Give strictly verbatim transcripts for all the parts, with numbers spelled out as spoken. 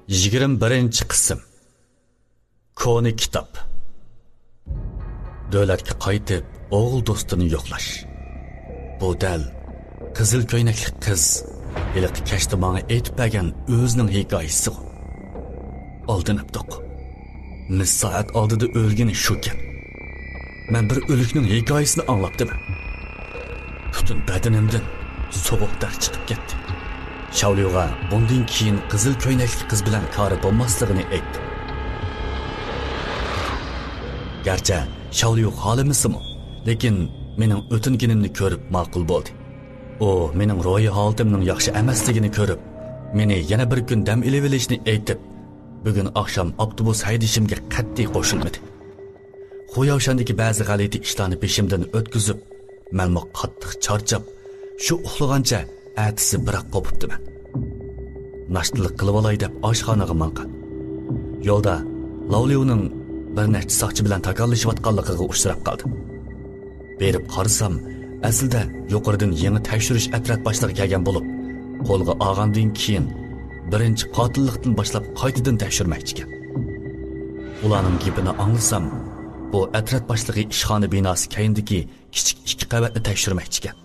يىگىرمە بىرىنچى قىسىم. كونا كىتاب. دۆلەتكە قايتىپ، ئوغۇل دوستىنى يوقلاش. بۇ دەل قىزىل كۆينەكلىك قىز ھېلىقى كەچتە ماڭا ئېيتىپ بەرگەن ئۆزىنىڭ ھېكايىسىغۇ. ئالدىنىپتۇق. مىس سائەت ئالدىدا ئۆلگىنى شۇكەن. مەن بىر ئۆلۈكنىڭ ھېكايىسىنى ئاڭلاپتىمەن. پۈتۈن بەدىنىمدىن سوغۇق تەر چىقىپ كەتتى. شاۋليۇغا بۇندىن كېيىن قىزىل كۆينەكلىك قىز بىلەن كارى بولماسلىقىنى ئېيتتىم. گەرچە شاۋليۇ خالىمىسىمۇ، لېكىن مېنىڭ ئۆتۈنگىنىمنى كۆرۈپ ماقۇل بولدى. ئۇ مېنىڭ روھىي ھالىتىمنىڭ ياخشى ئەمەسلىكىنى كۆرۈپ، مېنى يەنە بىر كۈن دەم ئېلىۋېلىشنى ئېيتىپ، بۈگۈن ئاخشام ئاپتوبۇس ھەيدىشىمگە قەتئىي قوشۇلمىدى. خۇياۋشاندىكى بەزى غەلىتە ئىشلارنى بېشىمدىن ئۆتكۈزۈپ، مەنمۇ قاتتىق چارچاپ، شۇ ئۇخلىغانچە ئەتىسى بىراق قوپۇپتىمەن. ناشتىلىق قىلىۋالاي دەپ ئاشخانىغا ماڭغان. يولدا لاۋليۇنىڭ بىر نەچچە ساقچى بىلەن تاكاللىشىۋاتقانلىقىغا ئۇچراپ قالدىم. بېرىپ قارىسام، ئەسلىدە يۇقىرىدىن يېڭى تەكشۈرۈش ئەترەت باشلىقى كەلگەن بولۇپ، قولغا ئالغاندىن كېيىن بىرىنچى قاتىللىقتىن باشلاپ قايتىدىن تەكشۈرمەكچىكەن. ئۇلارنىڭ گېپىنى ئاڭلىسام، بۇ ئەترەت باشلىقى ئىشخانا بىناسى كەينىدىكى كىچىك ئىككى قەۋەتنى تەكشۈرمەكچىكەن.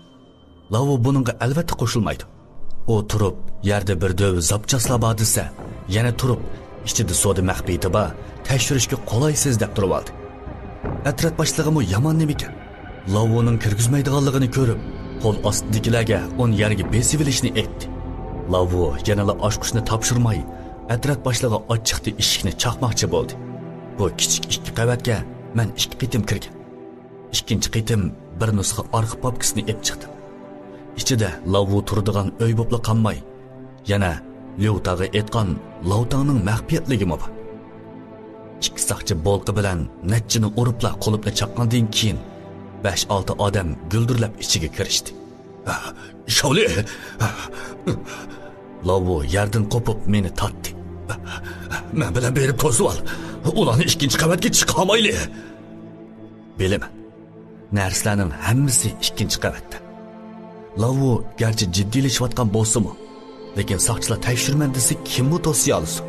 لاۋۇ بۇنىڭغا ئەلۋەتتە قوشۇلمايدۇ. ئۇ تۇرۇپ، يەردە بىر دۆۋە زاپچاسلار بار دېسە، يەنە تۇرۇپ، ئىچىدە سودا مەخپىيىتى بار، تەكشۈرۈشكە قولايسىز دەپ تۇرۇۋالدى. ئەترەت باشلىقىمۇ يامان نېمىكەن. لاۋۇنىڭ كىرگۈزمەيدىغانلىقىنى كۆرۈپ، قول ئاستىدىكىلەرگە ئۇنى يەرگە بېسىۋېلىشنى ئېيتتى. لاۋۇ يەنىلا ئاچقۇچنى تاپشۇرماي، ئەترەت باشلىقى ئاچچىقتى ئىشىكنى چاقماقچى بولدى. بۇ كىچىك ئىككى قەۋەتكە مەن ئىككى قېتىم كىرگەن. ئىككىنچى قېتىم بىر نۇسخا ئارخىپ پاپكىسىنى ئېلىپ چىقتىم. ئىچىدە لاۋۇ تۇرىدىغان ئۆي بوپلا قالماي، يەنە ليۇ تاغا ئېيتقان لاۋتاڭنىڭ مەخپىيەتلىكىمۇ بار. ئىككى ساقچى بولقا بىلەن نەچچىنى ئۇرۇپلا قۇلۇپنى چاققاندىن كېيىن، بەش-ئالتە ئادەم گۈلدۈرلەپ ئىچىگە كىرىشتى. شاۋلى! لاۋۇ يەردىن قوپۇپ مېنى تارتتى. مەن بىلەن بېرىپ توسۇۋال. ئۇلارنى ئىككىنچى قەۋەتكە چىقارمايلى. بىلىمەن. نەرسىلەرنىڭ ھەممىسى ئىككىنچى قەۋەتتە. لاۋۇ گەرچە جىددىيلىشىۋاتقان بولسىمۇ، لېكىن ساقچىلار تەكشۈرىمەن دېسە كىممۇ توسىيالىسۇن؟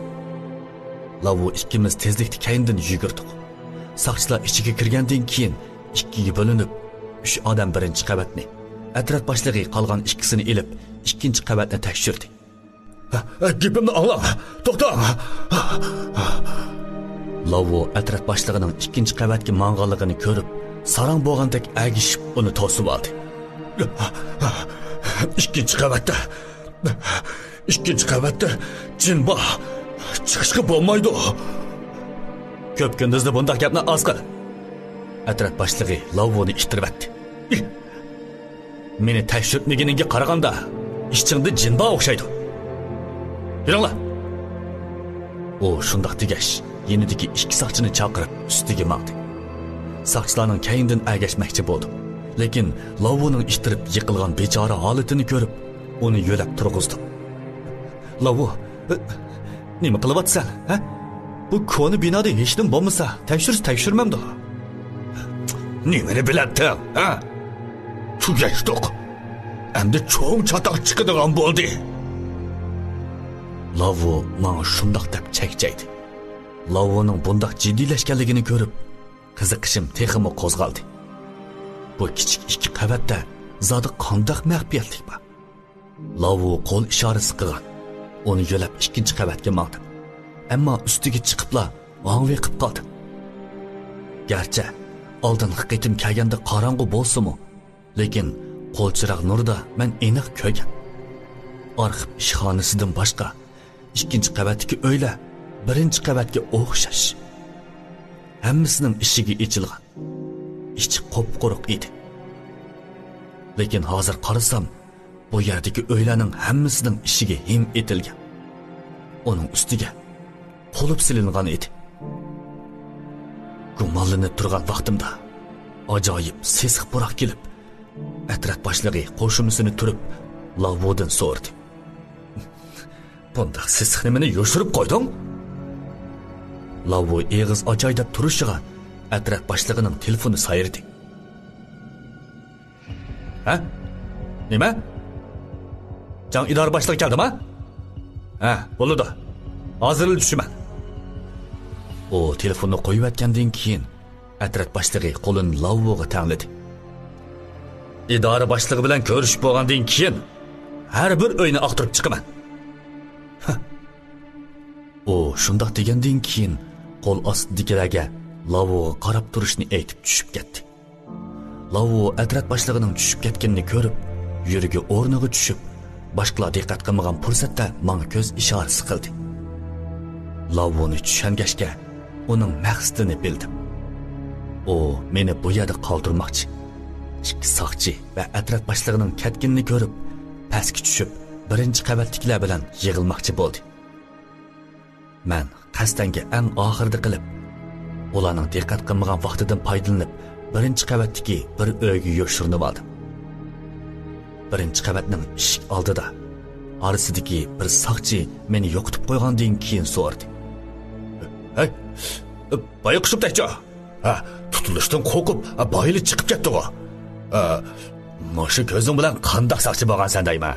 لاۋۇ ئىككىمىز تېزلىكتە كەينىدىن يۈگۈردۇق. ساقچىلار ئىچىگە كىرگەندىن كېيىن ئىككىگە بۆلۈنۈپ، ئۈچ ئادەم بىرىنچى قەۋەتنى، ئەترەت باشلىقى قالغان ئىككىسىنى ئېلىپ، ئىككىنچى قەۋەتنى تەكشۈردى. گېپىمنى ئاڭلاڭ، توختاڭ! لاۋۇ ئەترەت باشلىقىنىڭ ئىككىنچى قەۋەتكە ماڭغانلىقىنى كۆرۈپ، ساراڭ بولغاندەك ئەگىشىپ ئۇنى توسۇۋالدى. ئىككىنچى قەۋەتتە، ئىككىنچى قەۋەتتە جىن بار. چىقىشقا بولمايدۇ. كۆپ كۈندۈزدە بۇنداق گەپنى ئاز قىل. ئەترەت باشلىقى لاۋۇنى ئىتتىرىۋەتتى. مېنى تەكشۈرتمىگىنىڭگە قارىغاندا، ئىچىڭدە جىن بار ئوخشايدۇ. يۈرۈڭلار! ئۇ شۇنداق دېگەچ، يېنىدىكى ئىككى ساقچىنى چاقىرىپ، ئۈستىگە ماڭدى. ساقچىلارنىڭ كەينىدىن ئەگەشمەكچى بولدۇم. لېكىن لاۋۇنىڭ ئىتتىرىپ يىقىلغان بىچارە ھالىتىنى كۆرۈپ، ئۇنى يۆلەپ تۇرغۇزدۇم. لاۋۇ، نېمە قىلىۋاتىسەن، ھە؟ بۇ كونا بىنادا ھېچنېمە بولمىسا، تەكشۈرسە تەكشۈرمەمدۇ؟ نېمىنى بىلەتتىڭ، ھە؟ تۈگەشتۇق. ئەمدى چوڭ چاتاق چىقىدىغان بولدى. لاۋۇ ماڭا شۇنداق دەپ چەكچەيدى. لاۋۇنىڭ بۇنداق جىددىيلەشكەنلىكىنى كۆرۈپ، قىزىقىشىم تېخىمۇ قوزغالدى. بۇ كىچىك ئىككى قەۋەتتە زادى قانداق مەخپىيەتلىك بار؟ لاۋۇ قول ئىشارىسى قىلغان. ئۇنى يۆلەپ ئىككىنچى قەۋەتكە ماڭدىم. ئەمما ئۈستىگە چىقىپلا ھاڭۋېقىپ قالدىم. گەرچە ئالدىنقى قېتىم كەلگەندە قاراڭغۇ بولسىمۇ، لېكىن قول چىراغ نۇرىدا مەن ئېنىق كۆرگەن. ئارخىپ ئىشخانىسىدىن باشقا ئىككىنچى قەۋەتتىكى ئۆيلەر بىرىنچى قەۋەتكە ئوخشاش. ھەممىسىنىڭ ئىشىكى ئېچىلغان. ئىچى قۇپقۇرۇق ئىدى. لېكىن ھازىر قارىسام، بۇ يەردىكى ئۆيلەرنىڭ ھەممىسىنىڭ ئىشىكى ھىم ئېتىلگەن. ئۇنىڭ ئۈستىگە قۇلۇپ سېلىنغان ئىدى. گۇمانلىنىپ تۇرغان ۋاقتىمدا ئاجايىپ سېسىق پۇراق كېلىپ، ئەترەت باشلىقى قوشۇمىسىنى تۈرۈپ، لاۋۇدىن سورىدى: «بۇنداق سېسىقنى مېنى يوشۇرۇپ قويدۇڭ؟» لاۋۇ ئېغىز ئاچاي دەپ تۇرۇشىغا، ئەترەت باشلىقىنىڭ تېلېفونى سايرىدى. ھە؟ نېمە؟ جاڭ ئىدارە باشلىقى كەلدىما؟ ھە، بولىدۇ. ھازىرلا چۈشىمەن. ئۇ تېلېفوننى قويۇۋەتكەندىن كېيىن، ئەترەت باشلىقى قولىنى لاۋۋۇغا تەڭلىدى. ئىدارە باشلىقى بىلەن كۆرۈشۈپ بولغاندىن كېيىن، ھەر بىر ئۆينى ئاختۇرۇپ چىقىمەن. ھە. ئۇ شۇنداق دېگەندىن كېيىن، قول ئاستىدىكىلەرگە لاۋۋۇغا قاراپ تۇرۇشنى ئېيتىپ چۈشۈپ كەتتى. لاۋۋۇ ئەترەت باشلىقىنىڭ چۈشۈپ كەتكىنىنى كۆرۈپ، يۈرىكى ئورنىغا چۈشۈپ، باشقىلار دىققەت قىلمىغان پۇرسەتتە ماڭا كۆز ئىشارىسى قىلدى. لاۋۋۇنى چۈشەنگەچكە، ئۇنىڭ مەقسىتىنى بىلدىم. ئۇ مېنى بۇ يەردە قالدۇرماقچى. ئىككى ساقچى ۋە ئەترەت باشلىقىنىڭ كەتكىنىنى كۆرۈپ، پەسكە چۈشۈپ، بىرىنچى قەۋەتتىكىلەر بىلەن يىغىلماقچى بولدى. مەن قەستەنگە ئەڭ ئاخىرىدا قېلىپ، ئۇلارنىڭ دىققەت قىلمىغان ۋاقتىدىن پايدىلىنىپ، بىرىنچى قەۋەتتىكى بىر ئۆيگە يوشۇرۇنۇۋالدىم. بىرىنچى قەۋەتنىڭ ئىشىك ئالدىدا ئارىسىدىكى بىر ساقچى مېنى يوقىتىپ قويغاندىن كېيىن سورىدى. ھەي، بايقۇشۇپ تەكچۇ! ھە، تۇتۇلۇشتىن قورقۇپ، بايىلى چىقىپ كەتتىغۇ. ھە، مۇشۇ كۆزۈڭ بىلەن قانداق ساقچى بولغانسەن دەيمەن؟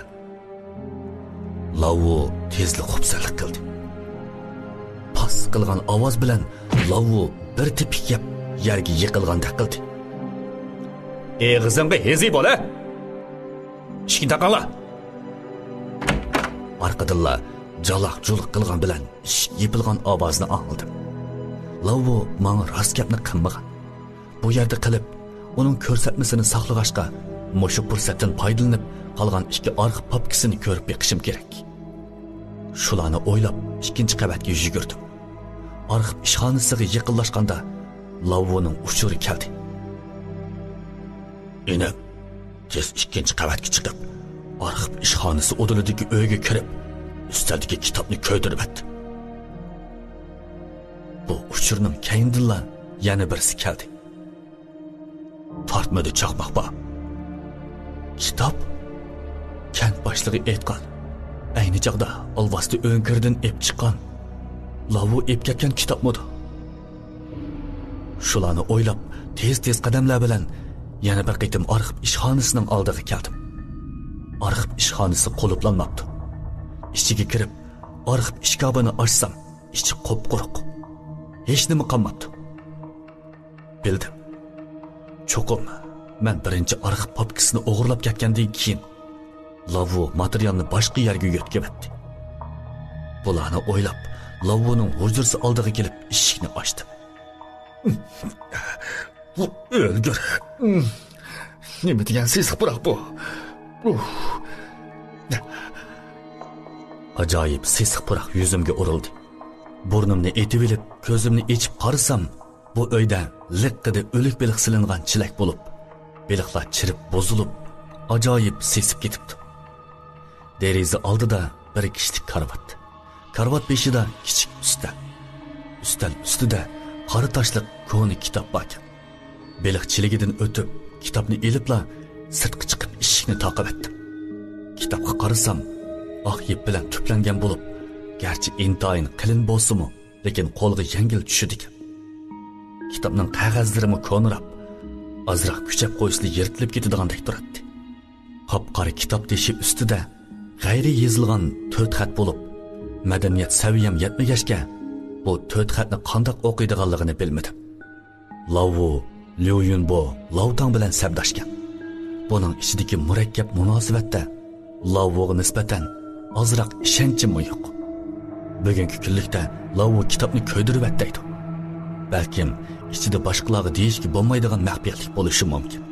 لاۋۋۇ تېزلا خۇپسەنلىك قىلدى. پاس قىلغان ئاۋاز بىلەن لاۋۋۇ بىر تېپىك يەپ، يەرگە يىقىلغاندەك قىلدى. ئېغىزىڭغا ھېزى بول، ھە! ئىشىكنى تاقاڭلار! ئارقىدىنلا جالاق-جۇلۇق قىلغان بىلەن ئىشىك يېپىلغان ئاۋازنى ئاڭلىدىم. لاۋۋۇ ماڭا راست گەپنى قىلمىغان. بۇ يەردە قېلىپ، ئۇنىڭ كۆرسەتمىسىنى ساقلىغاچقا، مۇشۇ پۇرسەتتىن پايدىلىنىپ، قالغان ئىككى ئارخىپ پاپكىسىنى كۆرۈپ بېقىشىم كېرەك. شۇلارنى ئويلاپ، ئىككىنچى قەۋەتكە يۈگۈردۈم. ئارخىپ ئىشخانىسىغا يېقىنلاشقاندا، لاۋۋۇنىڭ ئۇچۇرى كەلدى. ئىنىم، تېز ئىككىنچى قەۋەتكە چىقىپ، ئارخىپ ئىشخانىسى ئۇدۇلىدىكى ئۆيگە كىرىپ، ئۈستەلدىكى كىتابنى كۆيدۈرۈۋەت. بۇ ئۇچۇرنىڭ كەينىدىنلا يەنە بىرسى كەلدى. تارتمىدا چاقماق بار. كىتاب؟ كەنت باشلىقى ئېيتقان، ئەينى چاغدا ئالۋاستى ئۆڭكۈرىدىن ئېپ چىققان، لاۋۇ ئېپ كەتكەن كىتابمىدۇ؟ شۇلارنى ئويلاپ، تېز-تېز قەدەملەر بىلەن يەنە بىر قېتىم ئارخىپ ئىشخانىسىنىڭ ئالدىغا كەلدىم. ئارخىپ ئىشخانىسى قۇلۇپلانماپتۇ. ئىچىگە كىرىپ، ئارخىپ ئىشكاپىنى ئاچسام، ئىچى قۇپقۇرۇق. ھېچنېمە قالماپتۇ. بىلدىم. چوقۇم مەن بىرىنچى ئارخىپ پاپكىسىنى ئوغرىلاپ كەتكەندىن كېيىن، لاۋۇ ماتېرىيالنى باشقا يەرگە يۆتكىۋەتتى. بۇلارنى ئويلاپ، لاۋۇنىڭ ھۇجرىسى ئالدىغا كېلىپ، ئىشىكنى ئاچتىم. بۇ ئۆلگۈر. نېمە دېگەن سېسىق پۇراق بۇ؟ ئۇھ. ئاجايىپ سېسىق پۇراق يۈزۈمگە ئۇرۇلدى. بۇرنۇمنى ئېتىۋېلىپ، كۆزۈمنى ئېچىپ قارىسام، بۇ ئۆيدە لىققىدە ئۆلۈك بېلىق سېلىنغان چېلەك بولۇپ، بېلىقلار چىرىپ بۇزۇلۇپ، ئاجايىپ سېسىپ كېتىپتۇ. دېرىزە ئالدىدا بىر كىشىلىك كارىۋات. كارىۋات بېشىدا كىچىك ئۈستەل. ئۈستەل ئۈستىدە قارا تاشلىق كونا كىتاب باركەن. بېلىق چېلىكىدىن ئۆتۈپ، كىتابنى ئېلىپلا سىرتقا چىقىپ ئىشىكنى تاقىۋەتتىم. كىتابقا قارىسام، ئاق يىپ بىلەن تۈپلەنگەن بولۇپ، گەرچە ئىنتايىن قېلىن بولسىمۇ، لېكىن قولغا يەڭگىل چۈشىدىكەن. كىتابنىڭ قەغەزلىرىمۇ كونىراپ، ئازراق كۈچەپ قويسىلا يىرتىلىپ كېتىدىغاندەك تۇراتتى. قاپقارا كىتاب تېشى ئۈستىدە غەيرىي يېزىلغان تۆت خەت بولۇپ، مەدەنىيەت سەۋىيەم يەتمىگەچكە، بۇ تۆت خەتنى قانداق ئوقۇيدىغانلىقىنى بىلمىدىم. لاۋۇ، ليۇيۈنبو، لاۋتاڭ بىلەن سەپداشكەن. بۇنىڭ ئىچىدىكى مۇرەككەپ مۇناسىۋەتتە لاۋۇغا نىسبەتەن ئازراق ئىشەنچىممۇ يوق. بۈگۈنكى كۈنلۈكتە لاۋۇ كىتابنى كۆيدۈرۈۋەت دەيدۇ. بەلكىم ئىچىدە باشقىلارغا دېيىشكە بولمايدىغان مەخپىيەتلىك بولۇشى مۇمكىن.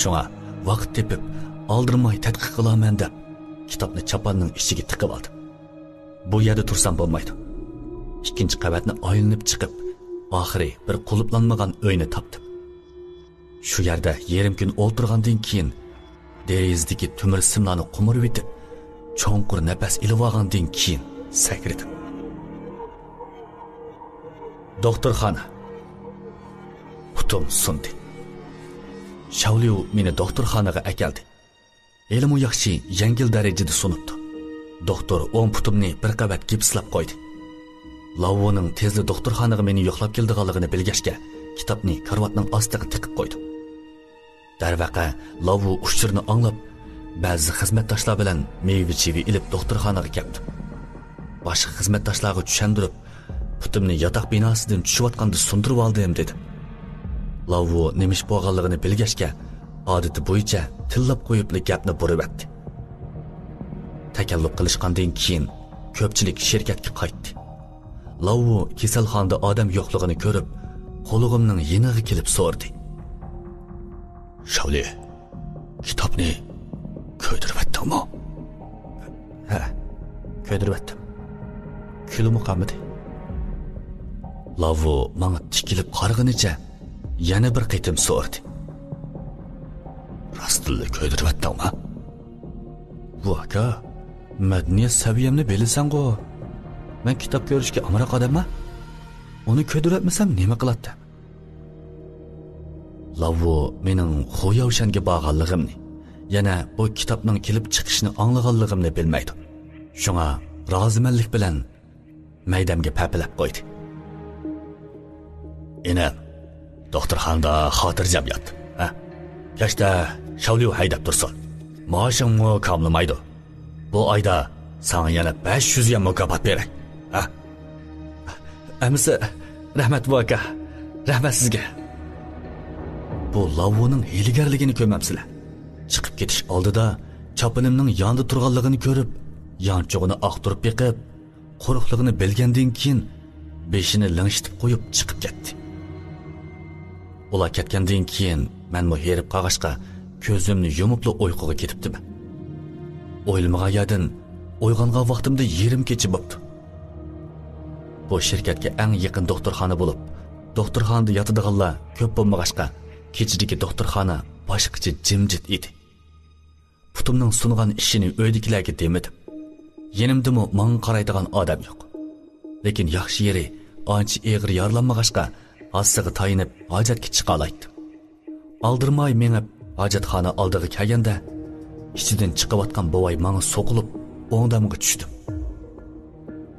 شۇڭا ۋاقىت تېپىپ، ئالدىرىماي تەتقىق قىلارمەن دەپ، كىتابنى چاپاننىڭ ئىچىگە تىقىۋالدىم. بۇ يەردە تۇرسام بولمايدۇ. ئىككىنچى قەۋەتنى ئايلىنىپ چىقىپ، ئاخىرى بىر قۇلۇپلانمىغان ئۆينى تاپتىم. شۇ يەردە يېرىم كۈن ئولتۇرغاندىن كېيىن، دېرىزىدىكى تۆمۈر سىملارنى قومۇرۇۋېتىپ، چوڭقۇر نەپەس ئېلىۋالغاندىن كېيىن سەكرىدىم. دوختۇرخانا. پۇتۇم سۇندى. شاۋليۇ مېنى دوختۇرخانىغا ئەكەلدى. ھېلىمۇ ياخشى، يەڭگىل دەرىجىدە سۇنۇپتۇ. دوختۇر ئوڭ پۇتۇمنى بىر قەۋەت گىپسلاپ قويدى. لاۋۇنىڭ تېزلا دوختۇرخانىغا مېنى يوقلاپ كېلىدىغانلىقىنى بىلگەچكە، كىتابنى كارىۋاتنىڭ ئاستىغا تىقىپ قويدۇم. دەرۋەقە، لاۋۇ ئۇچۇرنى ئاڭلاپ، بەزى خىزمەتداشلار بىلەن مېۋە-چېۋە ئېلىپ دوختۇرخانىغا كەپتۇ. باشقا خىزمەتداشلارغا چۈشەندۈرۈپ، پۇتۇمنى ياتاق بىناسىدىن چۈشۈۋاتقاندا سۇندۇرۇۋالدىم، دېدىم. لاۋۋۇ نېمە ئىش بولغانلىقىنى بىلگەچكە، ئادىتى بويىچە تىللاپ قويۇپلا گەپنى بۇرۇۋەتتى. تەكەللۇپ قىلىشقاندىن كېيىن، كۆپچىلىك شىركەتكە قايتتى. لاۋۋۇ كېسەلخانىدا ئادەم يوقلۇقىنى كۆرۈپ، قۇلىقىمنىڭ يېنىغا كېلىپ سورىدى. شاۋلى، كىتابنى كۆيدۈرۈۋەتتىڭمۇ؟ ھە، كۆيدۈرۈۋەتتىم. كۈلىمۇ قالمىدى. لاۋۇ ماڭا تىكىلىپ قارىغىنىچە يەنە بىر قېتىم سورىدى. راستتىنلا كۆيدۈرۈۋەتتىڭمۇ؟ ۋۇ ئاكا، مەدەنىيەت سەۋىيەمنى بىلىسەنغۇ. مەن كىتاب كۆرۈشكە ئامراق ئادەممەن. ئۇنى كۆيدۈرۈۋەتمىسەم نېمە قىلاتتى؟ لاۋۇ مېنىڭ خۇياۋشەنگە بارغانلىقىمنى، يەنە بۇ كىتابنىڭ كېلىپ چىقىشىنى ئاڭلىغانلىقىمنى بىلمەيدۇ. شۇڭا رازىمەنلىك بىلەن مەيدەمگە پەپىلەپ قويدى. ئىنىم، دوختۇرخانىدا خاتىرجەم يات، ھە؟ كەچتە شاۋليۇ ھەيدەپ تۇرسۇن. مائاشىڭمۇ كاملىمايدۇ. بۇ ئايدا ساڭا يەنە بەش يۈز يۈەن مۇكاپات بېرەي. ھە؟ ئەمىسە، رەھمەت بۇ ئاكا. رەھمەت سىزگە. بۇ لاۋۇنىڭ ھىيلىگەرلىكىنى كۆرمەمسىلەر؟ چىقىپ كېتىش ئالدىدا چاپىنىمنىڭ ياندا تۇرغانلىقىنى كۆرۈپ، يانچۇقىنى ئاختۇرۇپ بېقىپ، قۇرۇقلۇقىنى بىلگەندىن كېيىن، بېشىنى لىڭشىتىپ قويۇپ چىقىپ كەتتى. ئۇلار كەتكەندىن كېيىن، مەنمۇ ھېرىپ قالغاچقا، كۆزۈمنى يۇمۇپلا ئۇيقۇغا كېتىپتىمەن. ئويلىمىغان يەردىن ئويغانغان ۋاقتىمدا يېرىم كېچە بوپتۇ. بۇ شىركەتكە ئەڭ يېقىن دوختۇرخانا بولۇپ، دوختۇرخانىدا ياتىدىغانلار كۆپ بولمىغاچقا، كېچىدىكى دوختۇرخانا باشقىچە جىمجىت ئىدى. پۇتۇمنىڭ سۇنغان ئىشىنى ئۆيدىكىلەرگە دېمىدىم. يېنىمدىمۇ ماڭا قارايدىغان ئادەم يوق. لېكىن ياخشى يېرى، ئانچە ئېغىر يارىلانمىغاچقا، ھاسىسىغا تايىنىپ ھاجەتكە چىقالايتتىم. ئالدىرىماي مېڭىپ، ھاجەتخانا ئالدىغا كەلگەندە، ئىچىدىن چىقىۋاتقان بوۋاي ماڭا سوقۇلۇپ، ئوڭدامغا چۈشتۈم.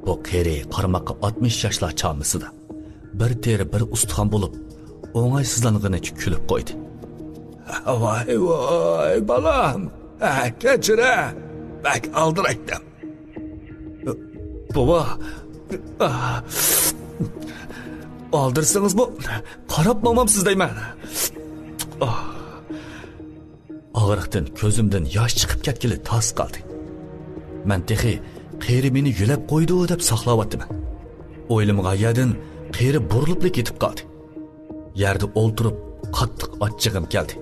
بۇ قېرى قارىماققا ئاتمىش ياشلار چامىسىدا. بىر تېرە، بىر ئۇستىخان بولۇپ، ئوڭايسىزلانغىنىچە كۈلۈپ قويدى. ۋاي، ۋاي، بالام. ھە، كەچۈر ھە. بەك ئالدىرايتتىم. بوۋا. ئالدىرىسىڭىزمۇ قاراپ ماڭمامسىز دەيمەن. ئاغرىقتىن كۆزۈمدىن ياش چىقىپ كەتكىلى تاس قالدى. مەن تېخى قېرى مېنى يۆلەپ قويىدۇ دەپ ساقلاۋاتىمەن. ئويلىمىغان يەردىن قېرى بۇرۇلۇپلا كېتىپ قالدى. يەردە ئولتۇرۇپ قاتتىق ئاچچىقىم كەلدى.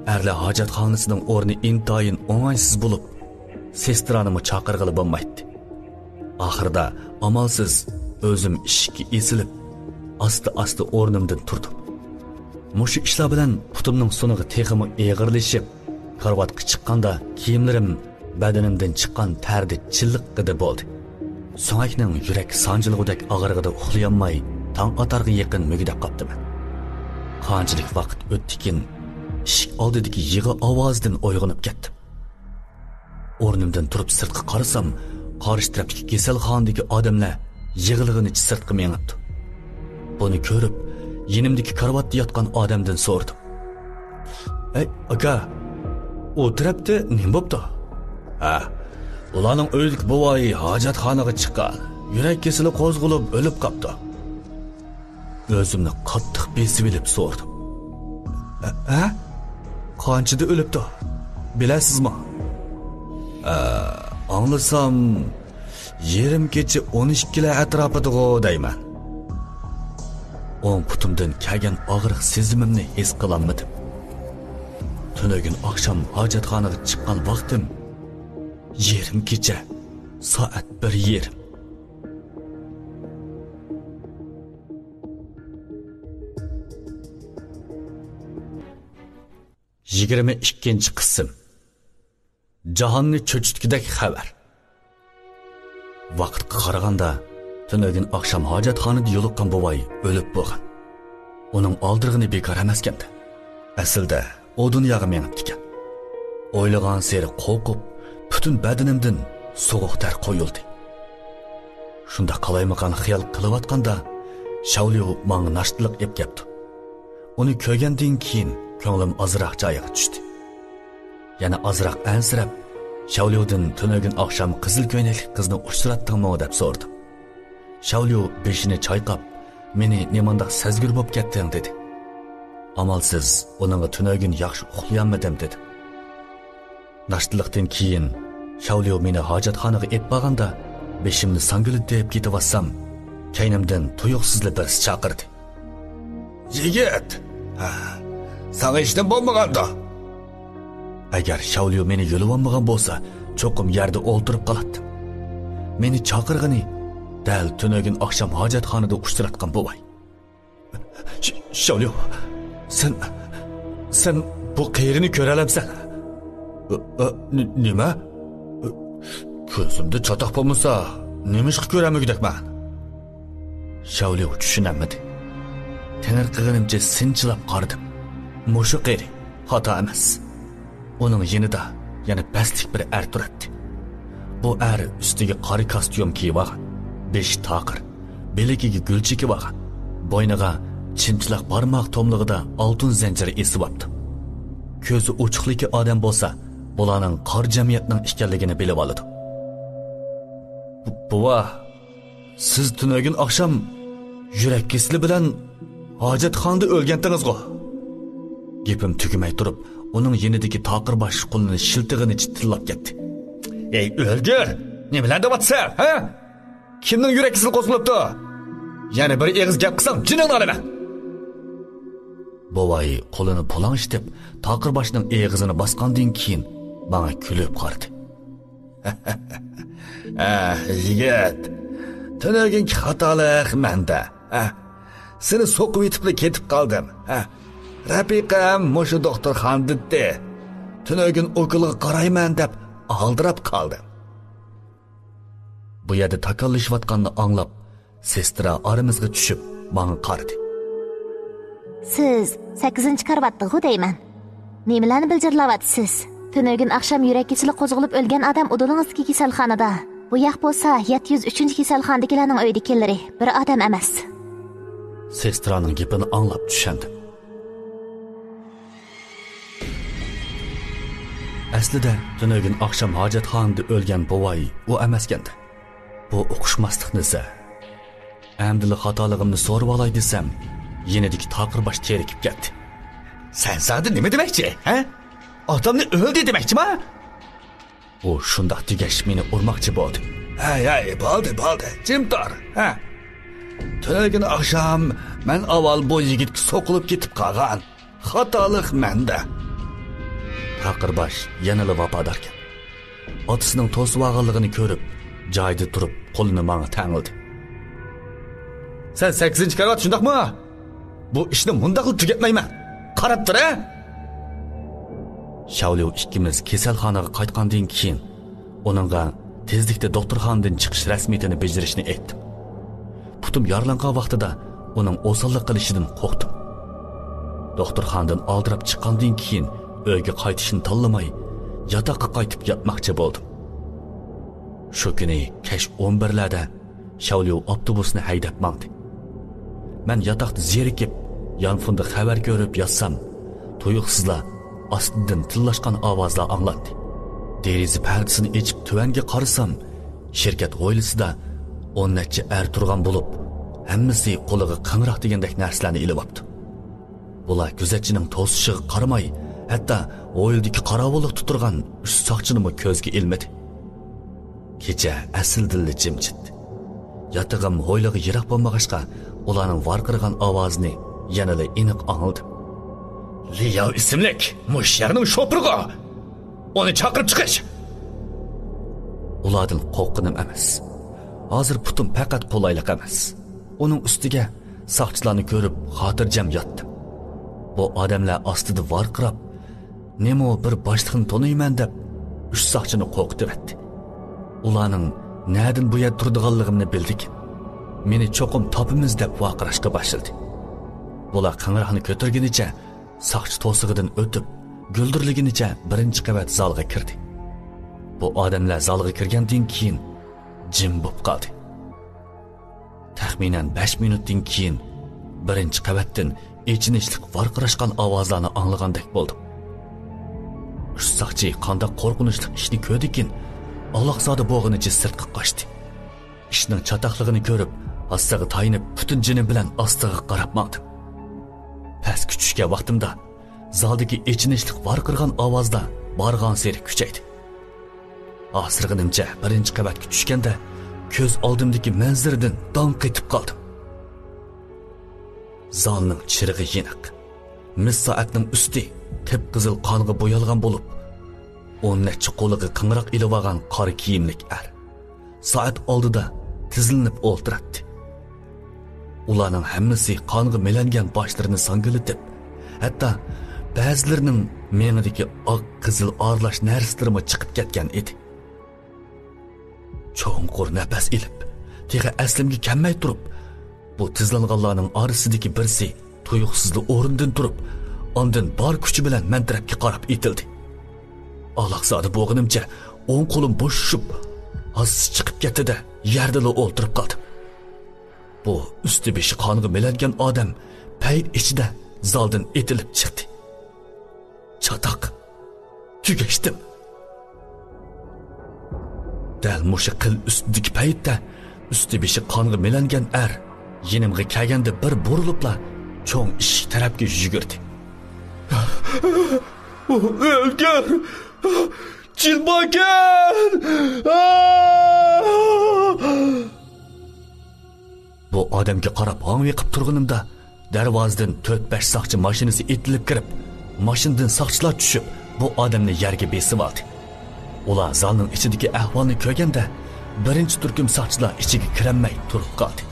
ئەرلەر ھاجەتخانىسىنىڭ ئورنى ئىنتايىن ئوڭايسىز بولۇپ، سېسترانىمۇ چاقىرغىلى بولمايتتى. ئاخىرىدا ئامالسىز ئۆزۈم ئىشىككە ئېسىلىپ، ئاستا-ئاستا ئورنۇمدىن تۇردۇم. مۇشۇ ئىشلار بىلەن پۇتۇمنىڭ سۇنۇقى تېخىمۇ ئېغىرلىشىپ، كارىۋاتقا چىققاندا كىيىملىرىم بەدىنىمدىن چىققان تەردە چىللىققىدە بولدى. سۆڭەكنىڭ يۈرەك سانجىلغۇدەك ئاغرىقىدا ئۇخلىيالماي، تاڭ ئاتارغا يېقىن مۈگدەپ قاپتىمەن. قانچىلىك ۋاقىت ئۆتتىكىن، ئىشىك ئالدىدىكى يىغا ئاۋازىدىن ئويغىنىپ كەتتىم. ئورنۇمدىن تۇرۇپ سىرتقا قارىسام، قارشى تەرەپتىكى كېسەلخانىدىكى ئادەملەر يىغلىغىنىچە سىرتقا مېڭىپتۇ. بۇنى كۆرۈپ، يېنىمدىكى كارىۋاتتا ياتقان ئادەمدىن سورىدىم. ئەي، ئاكا، ئۇ تەرەپتە نېمە بوپتۇ؟ ھە، ئۇلارنىڭ ئۆيىدىكى بوۋاي ھاجەتخانىغا چىققان، يۈرەك كېسىلى قوزغىلىپ ئۆلۈپ قاپتۇ. ئۆزۈمنى قاتتىق بېسىۋېلىپ سورىدىم. ھە؟ قانچىدا ئۆلۈپتۇ؟ بىلەسىزمۇ؟ ئە، ئاڭلىسام، يېرىم كېچە ئون ئىككىلەر ئەتراپىدىغۇ دەيمەن. ئوڭ پۇتۇمدىن كەلگەن ئاغرىق سېزىمىمنى ھېس قىلالمىدىم. تۈنۈگۈن ئاخشام ھاجەتخانىغا چىققان ۋاقتىم يېرىم كېچە، سائەت بىر يېرىم. يىگىرمە ئىككىنچى قىسىم. جاھاننى چۆچۈتكۈدەك خەۋەر. ۋاقىتقا قارىغاندا، تۈنۈگۈن ئاخشام ھاجەتخانىدا يولۇققان بوۋاي ئۆلۈپ بولغان. ئۇنىڭ ئالدىرىغىنى بىكار ئەمەسكەندە. ئەسلىدە ئۇ دۇنياغا مېڭىپتىكەن. ئويلىغانسېرى قورقۇپ، پۈتۈن بەدىنىمدىن سوغۇق تەر قويۇلدى. شۇنداق قالايمىقان خىيال قىلىۋاتقاندا، شاۋليۇ ماڭا ناشتىلىق ئېلىپ كەپتۇ. ئۇنى كۆرگەندىن كېيىن كۆڭلۈم ئازراق جايىغا چۈشتى. يەنە ئازراق ئەنسىرەپ، شاۋليۇدىن تۈنۈگۈن ئاخشام قىزىل كۆينەكلىك قىزنى ئۇچراتتىڭمۇ دەپ سورىدىم. شاۋليۇ بېشىنى چايقاپ، مېنى نېمانداق سەزگۈر بولۇپ كەتتىڭ دېدى. ئامالسىز ئۇنىڭغا تۈنۈگۈن ياخشى ئۇخلىيالمىدىم دېدىم. ناشتىلىقتىن كېيىن شاۋليۇ مېنى ھاجەتخانىغا ئېلىپ بارغاندا، بېشىمنى ساڭگىلىتىپ كېتىۋاتسام، كەينىمدىن تۇيۇقسىزلا بىرسى چاقىردى. يىگىت! ھە، ساڭا ھېچنېمە بولمىغاندۇ؟ ئەگەر شاۋليۇ مېنى يۆلىۋالمىغان بولسا، چوقۇم يەردە ئولتۇرۇپ قالاتتىم. مېنى چاقىرغىنى دەل تۈنۈگۈن ئاخشام ھاجەتخانىدا ئۇچراتقان بوۋاي. ش-، شاۋليۇ، سەن، سەن بۇ قېرىنى كۆرەلەمسەن؟ ئە، ئە، ن-، نېمە؟ ئە، كۆزۈمدە چاتاق بولمىسا، نېمىشقا كۆرەلمىگۈدەكمەن؟ شاۋليۇ چۈشىنەلمىدى. تېڭىرقىغىنىمچە سىنچىلاپ قارىدىم. مۇشۇ قېرى، خاتا ئەمەس. ئۇنىڭ يېنىدا يەنە پەستىك بىر ئەر تۇراتتى. بۇ ئەر ئۈستىگە قارا كاستيۇم كىيىۋالغان، بېشى تاقىر، بىلىكىگە گۈل چېكىۋالغان، بوينىغا چىمچىلاق بارماق توملۇقىدا ئالتۇن زەنجىر ئېسىۋاپتۇ. كۆزى ئوچۇقلىكى ئادەم بولسا، بۇلارنىڭ قارا جەمئىيەتنىڭ ئىكەنلىكىنى بىلىۋالىدۇ. بۇ-، بوۋا، سىز تۈنۈگۈن ئاخشام يۈرەك كېسىلى بىلەن ھاجەتخانىدا ئۆلگەنتىڭىزغۇ؟ گېپىم تۈگىمەي تۇرۇپ، ئۇنىڭ يېنىدىكى تاقىر باش قولىنى شىلتىغىنىچە تىللاپ كەتتى. ئەي ئۆلگۈر! نېمىلەر دەۋاتىسەن، ھە؟ كىمنىڭ يۈرەك كېسىلى قوزغىلىپتۇ؟ يەنە بىر ئېغىز گەپ قىلساڭ، جېنىڭنى ئالىمەن! بوۋاي قولىنى پۇلاڭشىتىپ، تاقىر باشنىڭ ئېغىزىنى باسقاندىن كېيىن، ماڭا كۈلۈپ قارىدى. ئە، يىگىت، تۈنۈگۈنكى خاتالىق مەندە. ئە، سېنى سوقۇۋېتىپلا كېتىپ قالدىم. ئە، رەپىقەم مۇشۇ دوختۇرخانىدا ئىدى. تۈنۈگۈن ئوكۇلغا قارايمەن دەپ ئالدىراپ قالدىم. بۇ يەردە تاكاللىشىۋاتقاننى ئاڭلاپ، سېسترا ئارىمىزغا چۈشۈپ، ماڭا قارىدى. سىز سەككىزىنچى كارىۋاتتىغۇ دەيمەن. نېمىلەرنى بىلجىرلاۋاتىسىز؟ تۈنۈگۈن ئاخشام يۈرەك كېسىلى قوزغىلىپ ئۆلگەن ئادەم ئۇدۇلىڭىزدىكى كېسەلخانىدا. بۇ ياق بولسا يەتتە يۈز ئۈچىنچى كېسەلخانىدىكىلەرنىڭ ئۆيىدىكىلىرى، بىر ئادەم ئەمەس. سېسترانىڭ گېپىنى ئاڭلاپ چۈشەندىم. ئەسلىدە تۈنۈگۈن ئاخشام ھاجەتخانىدا ئۆلگەن بوۋاي ئۇ ئەمەسكەندى. بۇ ئۇقۇشماسلىق نېسە. ئەمدىلا خاتالىقىمنى سورىۋالاي دېسەم، يېنىدىكى تاقىر باش تېرىكىپ كەتتى. سەن زادى نېمە دېمەكچى، ھە؟ ئاتامنى ئۆلدى دېمەكچىما؟ ئۇ شۇنداق دېگەچ مېنى ئۇرماقچى بولدى. ھەي، ھەي، بولدى، بولدى، جىم تۇر، ھە. تۈنۈگۈن ئاخشام مەن ئاۋۋال بۇ يىگىتكە سوقۇلۇپ كېتىپ قالغان. خاتالىق مەندە. تاقىر باش يەنىلا ۋاپاداركەن. ئاتىسىنىڭ توسۇۋالغانلىقىنى كۆرۈپ، جايىدا تۇرۇپ، قولىنى ماڭا تەڭلىدى. سەن سەككىزىنچى كارىۋات، شۇنداقمۇ؟ بۇ ئىشنى مۇنداقلا تۈگەتمەيمەن. قاراپ تۇر، ھە! شاۋليۇ ئىككىمىز كېسەلخانىغا قايتقاندىن كېيىن، ئۇنىڭغا تېزلىكتە دوختۇرخانىدىن چىقىش رەسمىيىتىنى بېجىرىشنى ئېيتتىم. پۇتۇم يارىلانغان ۋاقتىدا ئۇنىڭ ئوساللىق قىلىشىدىن قورقتۇم. دوختۇرخانىدىن ئالدىراپ چىققاندىن كېيىن، ئۆيگە قايتىشنى تاللىماي، ياتاققا قايتىپ ياتماقچى بولدۇم. شۇ كۈنى كەچ ئون بىرلەردە شاۋليۇ ئاپتوبۇسنى ھەيدەپ ماڭدى. مەن ياتاقتا زېرىكىپ، يانفوندا خەۋەر كۆرۈپ ياتسام، تۇيۇقسىزلا ئاستىدىن تىللاشقان ئاۋازلار ئاڭلاندى. دېرىزە پەردىسىنى ئېچىپ تۆۋەنگە قارىسام، شىركەت ھويلىسىدا ئون نەچچە ئەر تۇرغان بولۇپ، ھەممىسى قولىغا قىڭراق دېگەندەك نەرسىلەرنى ئېلىۋاپتۇ. بۇلار كۆزەتچىنىڭ توسۇشىغا قارىماي، ھەتتا ھويلىدىكى قاراۋۇللۇقتا تۇرغان ئۈچ ساقچىنىمۇ كۆزگە ئىلمىدى. كېچە ئەسلىدىنلا جىمجىت. ياتىقىم ھويلىغا يىراق بولمىغاچقا، ئۇلارنىڭ ۋارقىرىغان ئاۋازىنى يەنىلا ئېنىق ئاڭلىدىم. لياۋ ئىسىملىك مۇشۇ يەرنىڭ شوپۇرىغۇ! ئۇنى چاقىرىپ چىقىش! ئۇلاردىن قورققىنىم ئەمەس. ھازىر پۇتۇم پەقەت قولايلىق ئەمەس. ئۇنىڭ ئۈستىگە ساقچىلارنى كۆرۈپ خاتىرجەم ياتتىم. بۇ ئادەملەر ئاستىدا ۋارقىراپ، نېمو بىر باشلىقنى تونۇيمەن دەپ، ئۈچ ساقچىنى قورقۇتۇۋەتتى. ئۇلارنىڭ نەدىن بۇ يەردە تۇرىدىغانلىقىمنى بىلدىكىن، مېنى چوقۇم تاپىمىز دەپ ۋارقىراشقا باشلىدى. بۇلار قىڭراقنى كۆتۈرگىنىچە ساقچى توسۇقىدىن ئۆتۈپ، گۈلدۈرلىگىنىچە بىرىنچى قەۋەت زالغا كىردى. بۇ ئادەملەر زالغا كىرگەندىن كېيىن جىم بولۇپ قالدى. تەخمىنەن بەش مىنۇتتىن كېيىن بىرىنچى قەۋەتتىن ئېچىنىشلىق ۋارقىراشقان ئاۋازلارنى ئاڭلىغاندەك بولدۇم. ئۈچ ساقچى قانداق قورقۇنچلۇق ئىشنى كۆردىكىن، ئالاقزادە بولغىنىچە سىرتقا قاچتى. ئىشنىڭ چاتاقلىقىنى كۆرۈپ، ھاسىسىغا تايىنىپ، پۈتۈن جېنىم بىلەن ئاستىغا قاراپ ماڭدىم. پەسكە چۈشكەن ۋاقتىمدا زالدىكى ئېچىنىشلىق ۋارقىرىغان ئاۋازلار بارغانسېرى كۈچەيدى. ھاسىرىغىنىمچە بىرىنچى قەۋەتكە چۈشكەندە، كۆز ئالدىمدىكى مەنزىرىدىن داڭ قېتىپ قالدىم. زالنىڭ چىرىغى يېنىق. مىس سائەتنىڭ ئۈستى قىپقىزىل قانغا بويالغان بولۇپ، ئون نەچچە قولىغا قىڭراق ئېلىۋالغان قارا كىيىملىك ئەر سائەت ئالدىدا تىزلىنىپ ئولتۇراتتى. ئۇلارنىڭ ھەممىسى قانغا مىلەنگەن باشلىرىنى ساڭگىلىتىپ، ھەتتا بەزىلىرىنىڭ مېڭىدىكى ئاق قىزىل ئارىلاش نەرسىلىرىمۇ چىقىپ كەتكەن ئىدى. چوڭقۇر نەپەس ئېلىپ، تېخى ئەسلىمگە كەلمەي تۇرۇپ، بۇ تىزلانغانلارنىڭ ئارىسىدىكى بىرسى تۇيۇقسىزلا ئورنىدىن تۇرۇپ، ئاندىن بار كۈچى بىلەن مەن تەرەپكە قاراپ ئېتىلدى. ئالاقزادە بولغىنىمچە ئوڭ قولۇم بوشىشىپ، ھاسىسى چىقىپ كەتتى-دە، يەردىلا ئولتۇرۇپ قالدىم. بۇ ئۈستى بېشى قانغا مىلەنگەن ئادەم پەيت ئىچىدە زالدىن ئېتىلىپ چىقتى. چاتاق! تۈگەشتىم! دەل مۇشۇ قىل ئۈستىدىكى پەيتتە ئۈستى بېشى قانغا مىلەنگەن ئەر يېنىمغا كەلگەندە بىر بۇرۇلۇپلا چوڭ ئىشىك تەرەپكە يۈگۈردى. ئۇ ئۆلگەن! جىنباكەن! بۇ ئادەمگە قاراپ ھاڭۋېقىپ تۇرغىنىمدا، دەرۋازىدىن تۆت-بەش ساقچى ماشىنىسى ئېتىلىپ كىرىپ، ماشىنىدىن ساقچىلار چۈشۈپ، بۇ ئادەمنى يەرگە بېسىۋالدى. ئۇلار زالنىڭ ئىچىدىكى ئەھۋالنى كۆرگەندە، بىرىنچى تۈركۈم ساقچىلار ئىچىگە كىرەلمەي تۇرۇپ قالدى.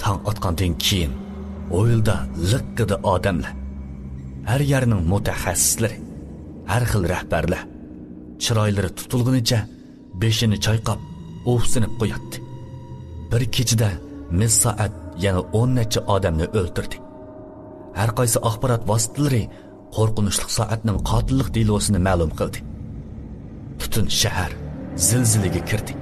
تاڭ ئاتقاندىن كېيىن ھويلىدا لىققىدە ئادەملەر، ھەر يەرنىڭ مۇتەخەسسىسلىرى، ھەر خىل رەھبەرلەر چىرايلىرى تۇتۇلغىنىچە بېشىنى چايقاپ، ئۇھسىنىپ قوياتتى. بىر كېچىدە مىس سائەت يەنە ئون نەچچە ئادەمنى ئۆلتۈردى. ھەر قايسى ئاخبارات ۋاسىتىلىرى قورقۇنچلۇق سائەتنىڭ قاتىللىق دېلوسىنى مەلۇم قىلدى. پۈتۈن شەھەر زىلزىلىگە كىردى.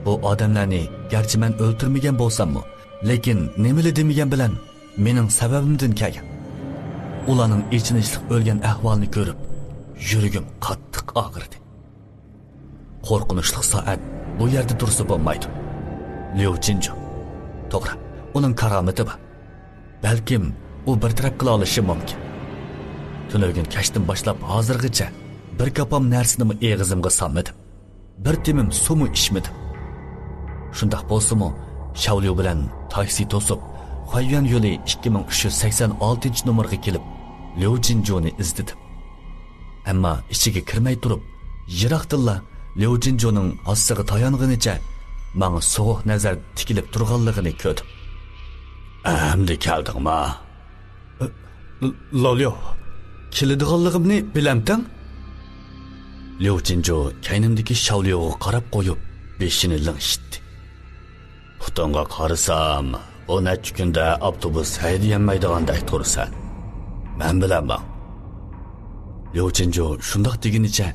بۇ ئادەملەرنى گەرچە مەن ئۆلتۈرمىگەن بولساممۇ، لېكىن نېمىلا دېمىگەن بىلەن مېنىڭ سەۋەبىمدىن كەلگەن. ئۇلارنىڭ ئېچىنىشلىق ئۆلگەن ئەھۋالىنى كۆرۈپ، يۈرىكىم قاتتىق ئاغرىدى. قورقۇنچلۇق سائەت بۇ يەردە تۇرسا بولمايدۇ. ليۇ جىنجۇ. توغرا، ئۇنىڭ كارامىتى بار. بەلكىم ئۇ بىر تەرەپ قىلالىشى مۇمكىن. تۈنۈگۈن كەچتىن باشلاپ ھازىرغىچە بىر كاپام نەرسىنىمۇ ئېغىزىمغا سالمىدىم. بىر تېمىم سۇمۇ ئىچمىدىم. شۇنداق بولسىمۇ، شاۋليۇ بىلەن تاكسى توسۇپ، خۇەييۈەن يولى ئىككى مىڭ ئۈچ يۈز سەكسەن ئالتىنچى نومۇرغا كېلىپ، ليۇ جىنجۇنى ئىزدىدىم. ئەمما ئىچىگە كىرمەي تۇرۇپ، يىراقتىنلا ليۇ جىنجۇنىڭ ھاسىسىغا تايانغىنىچە ماڭا سوغۇق نەزەر تىكىلىپ تۇرغانلىقىنى كۆردۈم. ئەمدى كەلدىڭما؟ لاۋليۇ، كېلىدىغانلىقىمنى بىلەمتىڭ؟ ليۇ جىنجۇ كەينىمدىكى شاۋليۇغا قاراپ قويۇپ، بېشىنى لىڭشىتتى. پۇتۇڭغا قارىسام، بۇ نەچچە كۈندە ئاپتوبۇس ھەيدىيەلمەيدىغاندەك تۇرىسەن. مەن بىلەن ماڭ. ليۇ جىنجۇ شۇنداق دېگىنىچە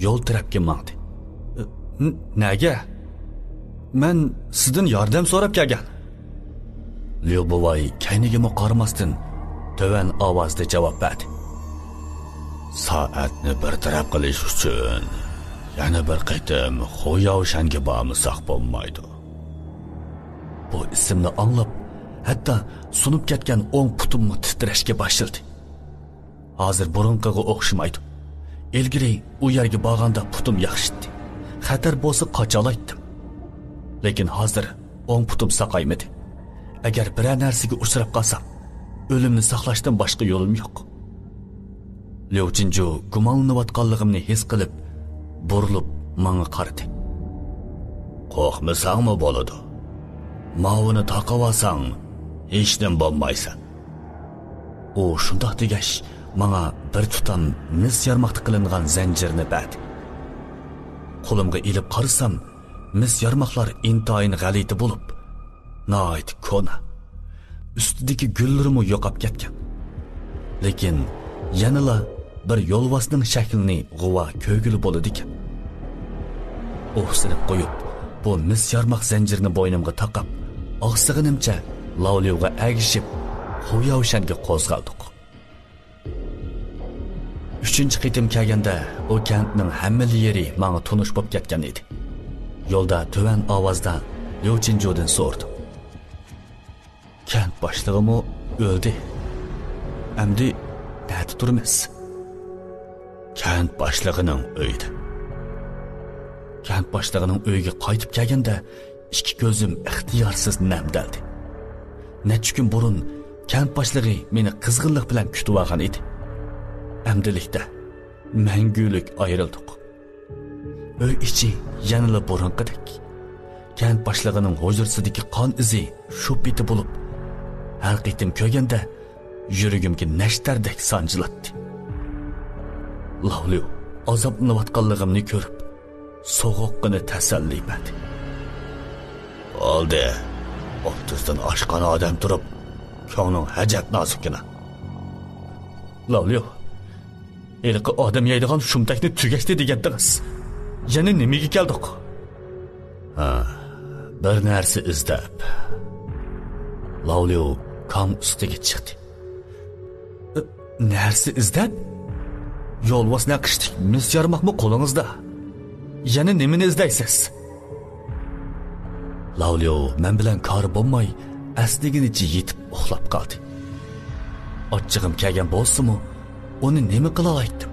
يول تەرەپكە ماڭدى. ن-، نەگە؟ مەن سىزدىن ياردەم سوراپ كەلگەن. ليۇ بوۋاي كەينىگىمۇ قارىماستىن، تۆۋەن ئاۋازدا جاۋاب بەردى. سائەتنى بىر تەرەپ قىلىش ئۈچۈن يەنە بىر قېتىم خۇياۋشەنگە بارمىساق بولمايدۇ. بۇ ئىسىمنى ئاڭلاپ، ھەتتا سۇنۇپ كەتكەن ئوڭ پۇتۇممۇ تىترەشكە باشلىدى. ھازىر بۇرۇنقىغا ئوخشىمايدۇ. ئىلگىرى ئۇ يەرگە بارغاندا پۇتۇم ياخشىتتى. خەتەر بولسا قاچالايتتىم. لېكىن ھازىر ئوڭ پۇتۇم ساقايمىدى. ئەگەر بىرەر نەرسىگە ئۇچراپ قالسام، ئۆلۈمنى ساقلاشتىن باشقا يولۇم يوق. ليۇ جىنجۇ گۇمانلىنىۋاتقانلىقىمنى ھېس قىلىپ، بۇرۇلۇپ ماڭا قارىدى. قورقمىساڭمۇ بولىدۇ. ماۋۇنى تاقىۋالساڭ، ھېچنېمە بولمايسەن. ئۇ شۇنداق دېگەچ، ماڭا بىر تۇتام مىس يارماقتا قىلىنغان زەنجىرنى بەردى. قولۇمغا ئېلىپ قارىسام، مىس يارماقلار ئىنتايىن غەلىتە بولۇپ، ناھايىتى كونا. ئۈستىدىكى گۈللىرىمۇ يوقاپ كەتكەن. لېكىن يەنىلا بىر يولۋاسنىڭ شەكلىنى غۇۋا كۆرگىلى بولىدىكەن. ئۇھسىنىپ قويۇپ، بۇ مىس يارماق زەنجىرىنى بوينۇمغا تاقاپ، ئاقسىغىنىمچە لاۋليۇغا ئەگىشىپ، خۇياۋشەنگە قوزغالدۇق. ئۈچىنچى قېتىم كەلگەندە، بۇ كەنتنىڭ ھەممىلا يېرى ماڭا تونۇش بولۇپ كەتكەن ئىدى. يولدا تۆۋەن ئاۋازدا ليۇ چىنجۇدىن سورىدىم. كەنت باشلىقىمۇ ئۆلدى. ئەمدى نەدە تۇرىمىز؟ كەنت باشلىقىنىڭ ئۆيىدە. كەنت باشلىقىنىڭ ئۆيىگە قايتىپ كەلگەندە، ئىككى كۆزۈم ئىختىيارسىز نەمدەلدى. نەچچە كۈن بۇرۇن كەنت باشلىقى مېنى قىزغىنلىق بىلەن كۈتۈۋالغان ئىدى. ئەمدىلىكتە مەڭگۈلۈك ئايرىلدۇق. ئۆي ئىچى يەنىلا بۇرۇنقىدەك. كەنت باشلىقىنىڭ ھۇجرىسىدىكى قان ئىزى شۇ پېتى بولۇپ، ھەر قېتىم كۆرگەندە يۈرىكىمگە نەشتەردەك سانجىلاتتى. لاۋلىۋ ئازابلىنىۋاتقانلىقىمنى كۆرۈپ، سوغۇققىنە تەسەللى بەردى. بولدى، ئوتتۇزدىن ئاشقان ئادەم تۇرۇپ، كۆڭلۈڭ ئەجەب نازۇككىنا. لاۋلىۋ، ھېلىقى ئادەم يەيدىغان شۇمتەكنى تۈگەشتى دېگەنتىڭىز. يەنە نېمىگە كەلدۇق؟ ھا، بىر نەرسە ئىزدەپ. لاۋلىۋ كام ئۈستىگە چىقتى. نەرسە ئىزدەپ؟ يولۋاس نەقىشلىك مىس يارماقمۇ قولىڭىزدا؟ يەنە نېمىنى ئىزدەيسىز؟ لاۋليو مەن بىلەن كارى بولماي، ئەسنىگىنىچە يېتىپ ئۇخلاپ قالدى. ئاچچىقىم كەلگەن بولسىمۇ، ئۇنى نېمە قىلالايتتىم؟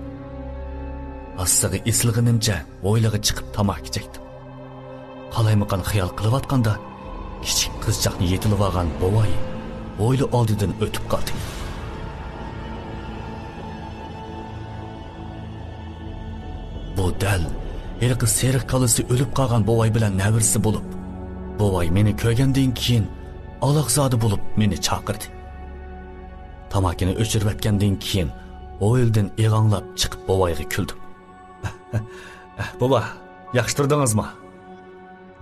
ھاسىسىغا ئېسىلغىنىمچە ھويلىغا چىقىپ تاماكا چەكتىم. قالايمىقان خىيال قىلىۋاتقاندا، كىچىك قىزچاقنى يېتىلىۋالغان بوۋاي ھويلا ئالدىدىن ئۆتۈپ قالدى. بۇ دەل ھېلىقى سېرىق كاللىسى ئۆلۈپ قالغان بوۋاي بىلەن نەۋرىسى بولۇپ، بوۋاي مېنى كۆرگەندىن كېيىن ئالاقزادە بولۇپ مېنى چاقىردى. تاماكىنى ئۆچۈرۈۋەتكەندىن كېيىن ھويلىدىن ئېغاڭلاپ چىقىپ بوۋايغا كۈلدۈم. بوۋا، ياخشى تۇردىڭىزمۇ؟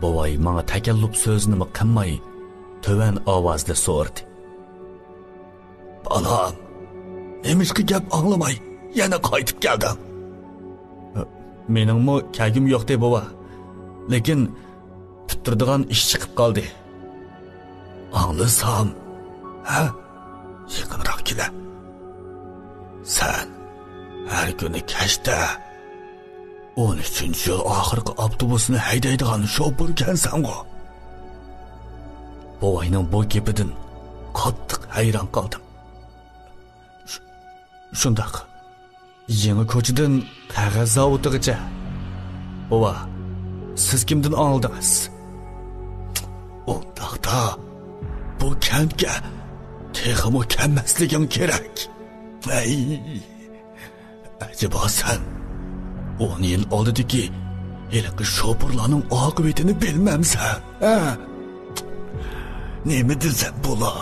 بوۋاي ماڭا تەكەللۇپ سۆزىنىمۇ قىلماي، تۆۋەن ئاۋازدا سورىدى. بالام، نېمىشقا گەپ ئاڭلىماي يەنە قايتىپ كەلدىڭ؟ مېنىڭمۇ كەلگۈم يوقتى، بوۋا. لېكىن پۈتتۈرىدىغان ئىش چىقىپ قالدى. ئاڭلىسام، ھە؟ يېقىنراق كېلە. سەن ھەر كۈنى كەچتە ئون ئۈچىنچى يول ئاخىرقى ئاپتوبۇسنى ھەيدەيدىغان شوپۇركەنسەنغۇ؟ بوۋاينىڭ بۇ گېپىدىن قاتتىق ھەيران قالدىم. ش-، شۇنداق. يېڭى كوچىدىن قەغەز زاۋۇتىغىچە. بوۋا، سىز كىمدىن ئاڭلىدىڭىز؟ ئۇنداقتا، بۇ كەنتكە تېخىمۇ كەلمەسلىكىڭ كېرەك. ھەي، ئەجەبا سەن ئون يىل ئالدىدىكى ھېلىقى شوپۇرلارنىڭ ئاقىۋىتىنى بىلمەمسەن، ھە؟ نېمە دېسە بولا؟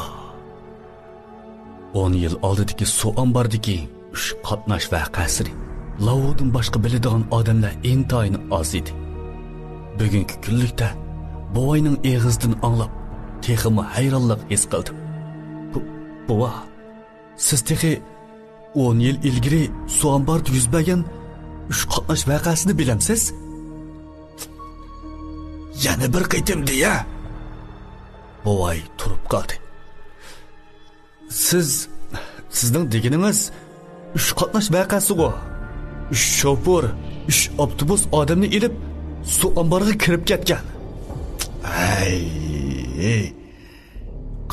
ئون يىل ئالدىدىكى سۇ ئامباردىكى ئۈچ قاتناش ۋەقەسىنى لاۋۇدىن باشقا بىلىدىغان ئادەملەر ئىنتايىن ئاز ئىدى. بۈگۈنكى كۈنلۈكتە بوۋاينىڭ ئېغىزىدىن ئاڭلاپ، تېخىمۇ ھەيرانلىق ھېس قىلدىم. بۇ، بوۋا، سىز تېخى ئون يىل ئىلگىرى سۇ ئامباردا يۈز بەرگەن ئۈچ قاتناش ۋەقەسىنى بىلەمسىز؟ يەنە بىر قېتىم دېيە. بوۋاي تۇرۇپ قالدى. سىز، سىزنىڭ دېگىنىڭىز ئۈچ قاتناش ۋەقەسىغۇ؟ ئۈچ شوپۇر، ئۈچ ئاپتوبۇس ئادەمنى ئېلىپ، سۇ ئامبارغا كىرىپ كەتكەن. ھەي،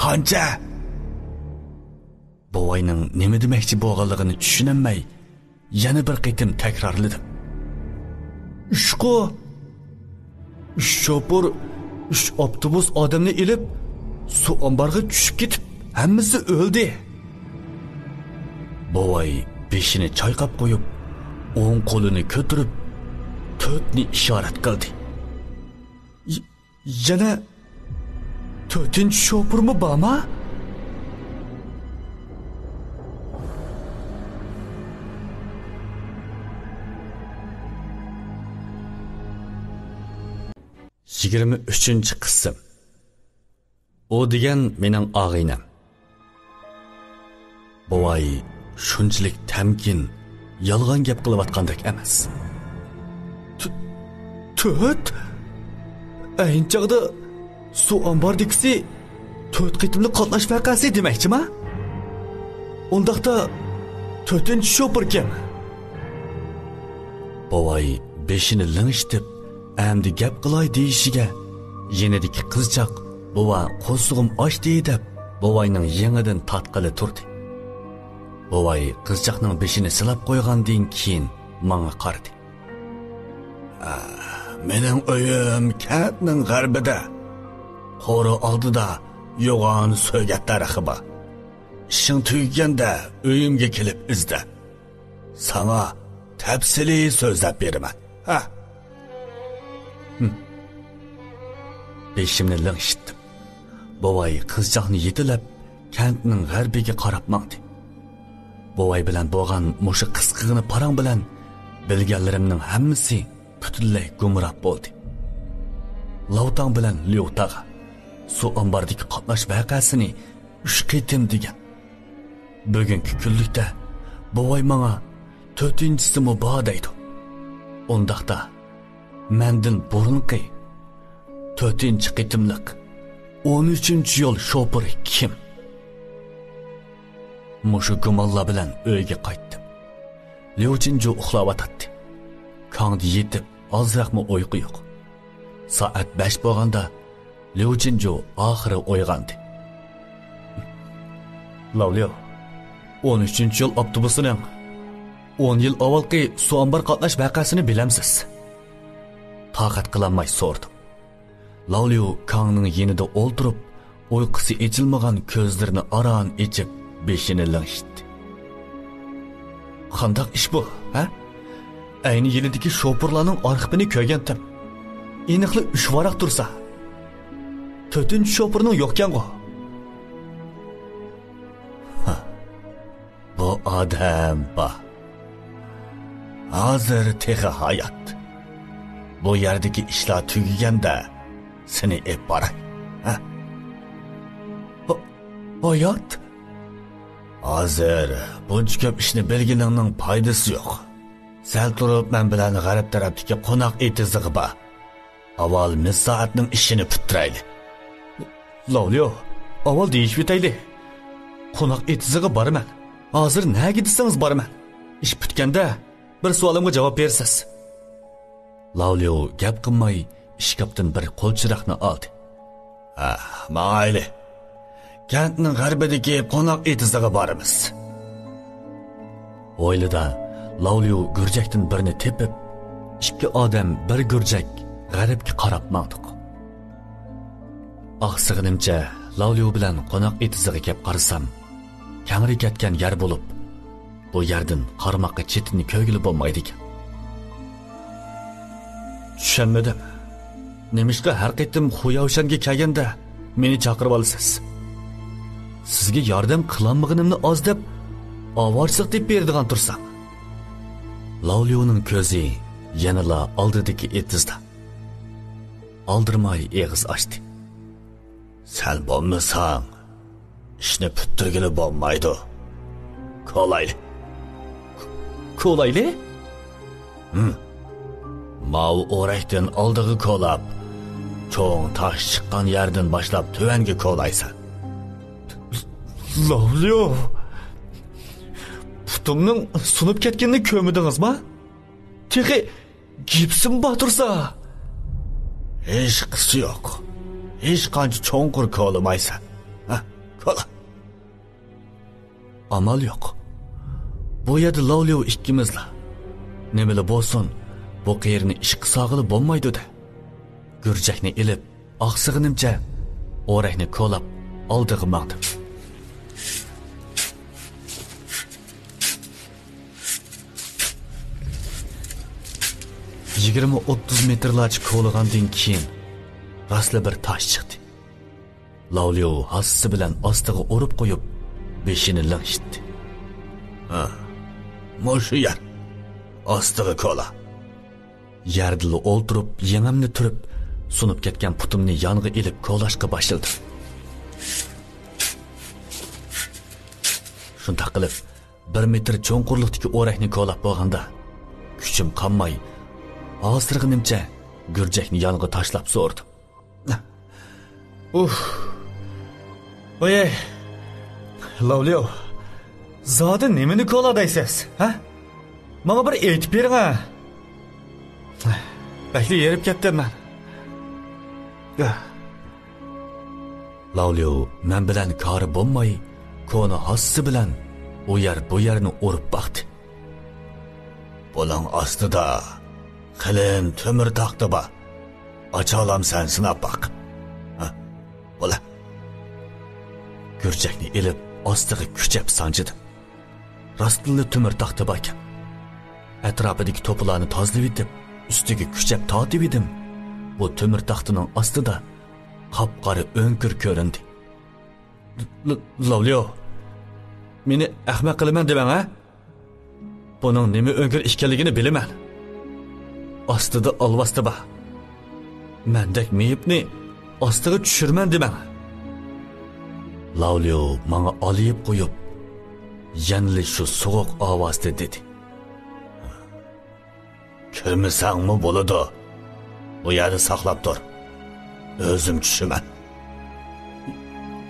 قانچە؟ بوۋاينىڭ نېمە دېمەكچى بولغانلىقىنى چۈشىنەلمەي، يەنە بىر قېتىم تەكرارلىدىم. ئۈچقۇ؟ ئۈچ شوپۇر، ئۈچ ئاپتوبۇس ئادەمنى ئېلىپ، سۇ ئامبارغا چۈشۈپ كېتىپ، ھەممىسى ئۆلدى. بوۋاي بېشىنى چايقاپ قويۇپ، ئوڭ قولىنى كۆتۈرۈپ، تۆتنى ئىشارەت قىلدى. يەنە تۆتىنچى شوپۇرمۇ بارما؟ يىگىرمە ئۈچىنچى قىسىم. ئۇ دېگەن مېنىڭ ئاغىنەم. بوۋاي شۇنچىلىك تەمكىن، يالغان گەپ قىلىۋاتقاندەك ئەمەس. تۆ-، تۆت؟ ئەينى چاغدا سۇ ئامباردىكىسى تۆت قېتىملىق قاتناش ۋەقەسى دېمەكچىما؟ ئۇنداقتا تۆتىنچى شوپۇر كىم؟ بوۋاي بېشىنى لىڭشىتىپ، ئەمدى گەپ قىلاي دېيىشىگە، يېنىدىكى قىزچاق، بوۋا، قورسىقىم ئاچتى دەپ، بوۋاينىڭ يېڭىدىن تارتقىلى تۇردى. بوۋاي قىزچاقنىڭ بېشىنى سىلاپ قويغاندىن كېيىن ماڭا قارىدى. ئا، مېنىڭ ئۆيۈم كەنتنىڭ غەربىدە. قورۇ ئالدىدا يوغان سۆگەت دەرىخى بار. ئىشىڭ تۈگىگەندە ئۆيۈمگە كېلىپ ئىزدە. ساڭا تەپسىلىي سۆزلەپ بېرىمەن. ھە. ھىم. بېشىمنى لىڭشىتتىم. بوۋاي قىزچاقنى يېتىلەپ، كەنتنىڭ غەربىگە قاراپ ماڭدى. بوۋاي بىلەن بولغان مۇشۇ قىسقىغىنە پاراڭ بىلەن بىلگەنلىرىمنىڭ ھەممىسى پۈتۈنلەي گۇمراھ بولدى. لاۋتاڭ بىلەن ليۇتاغا سۇ ئامباردىكى قاتناش ۋەقەسىنى ئۈچ قېتىم دېگەن. بۈگۈنكى كۈنلۈكتە بوۋاي ماڭا تۆتىنچىسىمۇ بار دەيدۇ. ئۇنداقتا، مەندىن بۇرۇنقى تۆتىنچى قېتىملىق ئون ئۈچىنچى يول شوپۇرى كىم؟ مۇشۇ گۇمانلار بىلەن ئۆيگە قايتتىم. ليۇ چىنجۇ ئۇخلاۋاتاتتى. كاڭدا يېتىپ، ئازراقمۇ ئۇيقۇ يوق. سائەت بەش بولغاندا، ليۇ چىنجۇ ئاخىرى ئويغاندى. لاۋليۇ، ئون ئۈچىنچى يول ئاپتوبۇسىنىڭ ئون يىل ئاۋۋالقى سۇ ئامبار قاتناش ۋەقەسىنى بىلەمسىز؟ تاقەت قىلالماي سورىدىم. لاۋليۇ كاڭنىڭ يېنىدا ئولتۇرۇپ، ئۇيقۇسى ئېچىلمىغان كۆزلىرىنى ئاران ئېچىپ، بېشىنى لىڭشىتتى. قانداق ئىش بۇ، ھە؟ ئەينى يېنىدىكى شوپۇرلارنىڭ ئارخىپىنى كۆرگەنتىم. ئېنىقلا ئۈچ ۋاراق تۇرسا. تۆتىنچى شوپۇرنىڭ يوقكەنغۇ؟ ھە، بۇ ئادەم بار. ھازىر تېخى ھايات. بۇ يەردىكى ئىشلار تۈگىگەندە سېنى ئېلىپ باراي. ھە؟ ھا-، ھايات؟ ھازىر بۇنچە كۆپ ئىشنى بىلگىنىڭنىڭ پايدىسى يوق. سەل تۇرۇپ مەن بىلەن غەرب تەرەپتىكى قوناق ئېتىزىغا بار. ئاۋۋال مىس سائەتنىڭ ئىشىنى پۈتتۈرەيلى. لاۋليۇ، ئاۋۋال دېيىشىۋېتەيلى. قوناق ئېتىزىغا بارىمەن. ھازىر نەگە دېسىڭىز بارىمەن. ئىش پۈتكەندە بىر سوئالىمغا جاۋاب بېرىسىز. لاۋليۇ گەپ قىلماي ئىشكاپتىن بىر قول چىراغنى ئالدى. ھە، ماڭايلى. كەنتنىڭ غەربىدىكى قوناق ئېتىزىغا بارىمىز. ھويلىدا لاۋليۇ گۈرجەكتىن بىرنى تېپىپ، ئىككى ئادەم بىر گۈرجەك غەربكە قاراپ ماڭدۇق. ئاقسىغىنىمچە لاۋليۇ بىلەن قوناق ئېتىزىغا كەپ قارىسام، كەڭرى كەتكەن يەر بولۇپ، بۇ يەردىن قارىماققا چېتىنى كۆرگىلى بولمايدىكەن. چۈشەنمىدىم. نېمىشقا ھەر قېتىم خۇياۋشەنگە كەلگەندە مېنى چاقىرىۋالىسىز؟ سىزگە ياردەم قىلالمىغىنىمنى ئاز دەپ، ئاۋارىچىلىق دەپ بېرىدىغان تۇرسام. لاۋليۇنىڭ كۆزى يەنىلا ئالدىدىكى ئېتىزدا. ئالدىرىماي ئېغىز ئاچتى. سەن بولمىساڭ، ئىشنى پۈتتۈرگىلى بولمايدۇ. كولايلى. كولايلى؟ ھىم. ماۋۇ ئورەكتىن ئالدىغا كولاپ، چوڭ تاش چىققان يەردىن باشلاپ تۆۋەنگە كولايسەن. لاۋليۇ، پۇتۇمنىڭ سۇنۇپ كەتكىنىنى كۆرمىدىڭىزما؟ تېخى گىپسىم بار تۇرسا. ھېچقىسى يوق. ھېچقانچە چوڭقۇر كولىمايسەن. ھە، كولا. ئامال يوق. بۇ يەردە لاۋليۇ ئىككىمىزلا. نېمىلا بولسۇن، بۇ قېرىنى ئىشقا سالغىلى بولمايدۇ-دە. گۈرجەكنى ئېلىپ، ئاقسىغىنىمچە ئورەكنى كولاپ ئالدىغا ماڭدىم. يىگىرمە ئوتتۇز مېتىرلارچە كولىغاندىن كېيىن، راسلا بىر تاش چىقتى. لاۋليۇ ھاسىسى بىلەن ئاستىغا ئۇرۇپ قويۇپ، بېشىنى لىڭشىتتى. ھا، مۇشۇ يەر. ئاستىغا كولا. يەردىلا ئولتۇرۇپ، يېڭىمنى تۈرۈپ، سۇنۇپ كەتكەن پۇتۇمنى يانغا ئېلىپ كولاشقا باشلىدىم. شۇنداق قىلىپ، بىر مېتىر چوڭقۇرلۇقتىكى ئورەكنى كولاپ بولغاندا، كۈچۈم قالماي، ھاسىرىغىنىمچە گۈرجەكنى يانغا تاشلاپ سوردۇم. ئۇھ. ۋاي، لاۋليۇ، زادى نېمىنى كولا دەيسىز، ھە؟ ماڭا بىر ئېيتىپ بېرىڭە. بەكلا ھېرىپ كەتتىم مەن. لاۋليۇ مەن بىلەن كارى بولماي، كونا ھاسىسى بىلەن ئۇ يەر بۇ يەرنى ئۇرۇپ باقتى. بۇنىڭ ئاستىدا قېلىن تۆمۈر تاختا بار. ئاچالامسەن، سىناپ باق. ھە، بولە. گۈرچەكنى ئېلىپ، ئاستىغا كۈچەپ سانجىدىم. راستتىنلا تۆمۈر تاختا باركەن. ئەتراپىدىكى توپىلارنى تازىلىۋېتىپ، ئۈستىگە كۈچەپ تارتىۋىدىم. بۇ تۆمۈر تاختىنىڭ ئاستىدا قاپقارا ئۆڭكۈر كۆرۈندى. ل-، لاۋليۇ، مېنى ئەخمەق قىلىمەن دېمەڭ، ھە؟ بۇنىڭ نېمە ئۆڭكۈر ئىكەنلىكىنى بىلىمەن. ئاستىدا ئالۋاستى بار. مەندەك مېيىپنى ئاستىغا چۈشۈرىمەن دېمەڭ. لاۋليۇ ماڭا ئالىيىپ قويۇپ، يەنىلا شۇ سوغۇق ئاۋازدا دېدى. كىرمىسەڭمۇ بولىدۇ. بۇ يەردە ساقلاپ تۇر. ئۆزۈم چۈشىمەن.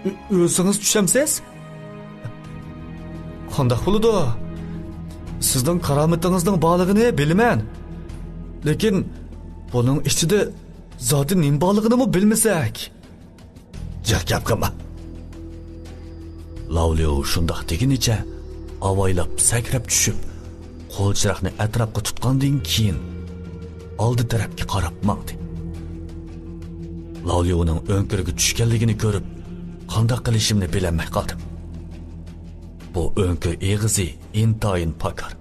ئۆ-، ئۆزىڭىز چۈشەمسىز؟ قانداق بولىدۇ؟ سىزنىڭ كارامىتىڭىزنىڭ بارلىقىنى بىلىمەن. لېكىن بۇنىڭ ئىچىدە زادى نېمە بارلىقىنىمۇ بىلمىسەك. جىق گەپ قىلما. لاۋليۇ شۇنداق دېگىنىچە ئاۋايلاپ سەكرەپ چۈشۈپ، قول چىراغنى ئەتراپقا تۇتقاندىن كېيىن، ئالدى تەرەپكە قاراپ ماڭدى. لاۋليۇنىڭ ئۆڭكۈرگە چۈشكەنلىكىنى كۆرۈپ، قانداق قىلىشىمنى بىلەلمەي قالدىم. بۇ ئۆڭكۈر ئېغىزى ئىنتايىن پاكار.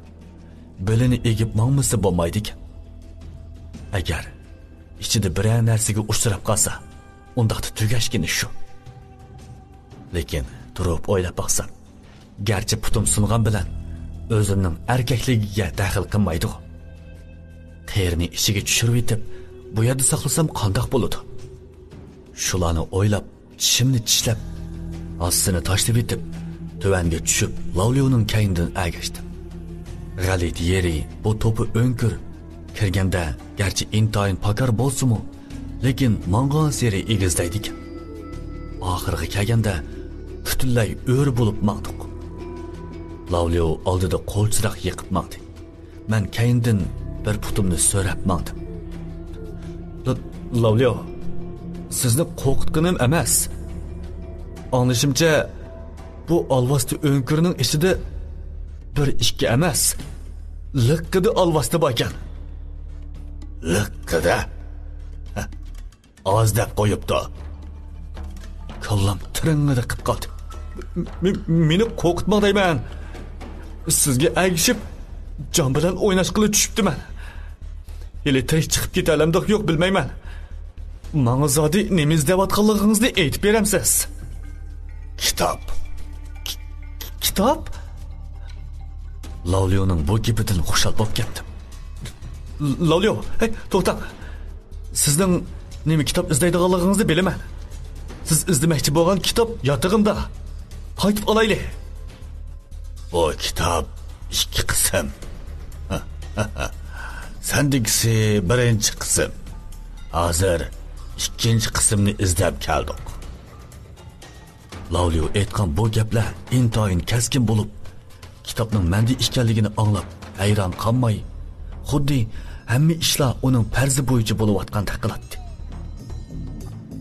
بېلىنى ئېگىپ ماڭمىسا بولمايدىكەن. ئەگەر ئىچىدە بىرەر نەرسىگە ئۇچراپ قالسا، ئۇنداقتا تۈگەشكىنى شۇ. لېكىن تۇرۇپ ئويلاپ باقسام، گەرچە پۇتۇم سۇنغان بىلەن، ئۆزۈمنىڭ ئەركەكلىكىگە دەخلى قىلمايدىغۇ. قېرىنى ئىچىگە چۈشۈرۈۋېتىپ، بۇ يەردە ساقلىسام قانداق بولىدۇ؟ شۇلارنى ئويلاپ، چىشىمنى چىشلەپ، ھاسىسىنى تاشلىۋېتىپ، تۆۋەنگە چۈشۈپ، لاۋليۇنىڭ كەينىدىن ئەگەشتىم. غەلىتە يېرى، بۇ توپا ئۆڭكۈر. كىرگەندە گەرچە ئىنتايىن پاكار بولسىمۇ، لېكىن ماڭغانسېرى ئېگىزلەيدىكەن. ئاخىرىغا كەلگەندە پۈتۈنلەي ئۆرە بولۇپ ماڭدۇق. لاۋليۇ ئالدىدا قول چىراغ يېقىپ ماڭدى. مەن كەينىدىن بىر پۇتۇمنى سۆرەپ ماڭدىم. ل-، لاۋليۇ، سىزنى قورقۇتقىنىم ئەمەس. ئاڭلىشىمچە، بۇ ئالۋاستى ئۆڭكۈرنىڭ ئىچىدە بىر ئىككى ئەمەس، لىققىدە ئالۋاستى باركەن. لىققىدە؟ ئاز دەپ قويۇپتۇ. كاللام تىرىڭڭىدە قىپ قالدى. م-، م-، مېنى قورقۇتماڭ دەيمەن. سىزگە ئەگىشىپ، جان بىلەن ئويناشقىلى چۈشۈپتىمەن. ھېلى تىرىك چىقىپ كېتەلەمدۇق يوق بىلمەيمەن. ماڭا زادى نېمە ئىزدەۋاتقانلىقىڭىزنى ئېيتىپ بېرەمسىز؟ كىتاب. ك-، كىتاب؟ لاۋليۇنىڭ بۇ گېپىدىن خۇشال بولۇپ كەتتىم. لاۋليۇ، ھەي، توختاڭ. سىزنىڭ نېمە كىتاب ئىزدەيدىغانلىقىڭىزنى بىلىمەن. سىز ئىزدىمەكچى بولغان كىتاب ياتىقىمدا. قايتىپ ئالايلى. بۇ كىتاب ئىككى قىسىم. سەندىكىسى بىرىنچى قىسىم. ھازىر ئىككىنچى قىسىمنى ئىزدەپ كەلدۇق. لاۋليۇ ئېيتقان بۇ گەپلەر ئىنتايىن كەسكىن بولۇپ، كىتابنىڭ مەندە ئىكەنلىكىنى ئاڭلاپ ھەيران قالماي، خۇددى ھەممە ئىشلار ئۇنىڭ پەرزى بويىچە بولۇۋاتقاندەك قىلاتتى.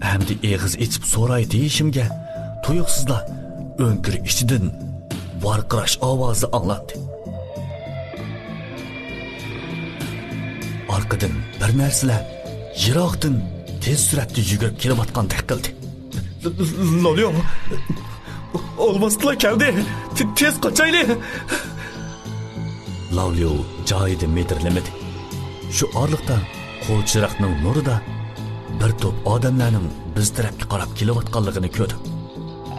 ئەمدى ئېغىز ئېچىپ سوراي دېيىشىمگە، تۇيۇقسىزلا ئۆڭكۈر ئىچىدىن ۋارقىراش ئاۋازى ئاڭلاندى. ئارقىدىن بىر نەرسىلەر يىراقتىن تېز سۈرئەتتە يۈگۈرۈپ كېلىۋاتقاندەك قىلدى. لاۋليۇ، ئالۋاستىلار كەلدى. تېز قاچايلى. لاۋليۇ جايىدا مىدىرلىمىدى. شۇ ئارىلىقتا قول چىراغنىڭ نۇرىدا بىر توپ ئادەملەرنىڭ بىز تەرەپكە قاراپ كېلىۋاتقانلىقىنى كۆردۈم.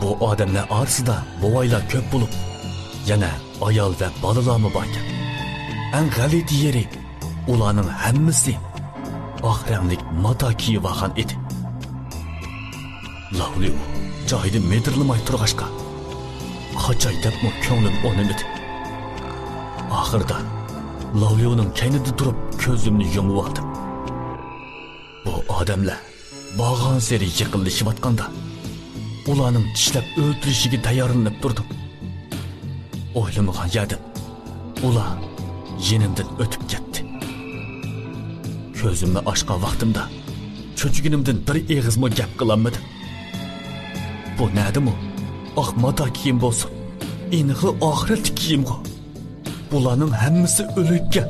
بۇ ئادەملەر ئارىسىدا بوۋايلار كۆپ بولۇپ، يەنە ئايال ۋە بالىلارمۇ باركەن. ئەڭ غەلىتە يېرى، ئۇلارنىڭ ھەممىسى ئاق رەڭلىك ماتا كىيىۋالغان ئىدى. لاۋليۇ جايىدا مىدىرلىماي تۇرغاچقا، قاچاي دەپمۇ كۆڭلۈم ئۇنىمىدى. ئاخىرىدا لاۋليۇنىڭ كەينىدە تۇرۇپ كۆزۈمنى يۇمۇۋالدىم. بۇ ئادەملەر بارغانسېرى يېقىنلىشىۋاتقاندا، ئۇلارنىڭ چىشلەپ ئۆلتۈرۈشىگە تەييارلىنىپ تۇردۇم. ئويلىمىغان يەردىن ئۇلار يېنىمدىن ئۆتۈپ كەتتى. كۆزۈمنى ئاچقان ۋاقتىمدا چۆچۈگىنىمدىن بىر ئېغىزمۇ گەپ قىلالمىدىم. بۇ نەدىمۇ ئاق ماتا كىيىم بولسۇن، ئېنىقى ئاخىرەتلىك كىيىمغۇ. بۇلارنىڭ ھەممىسى ئۆلۈككەن.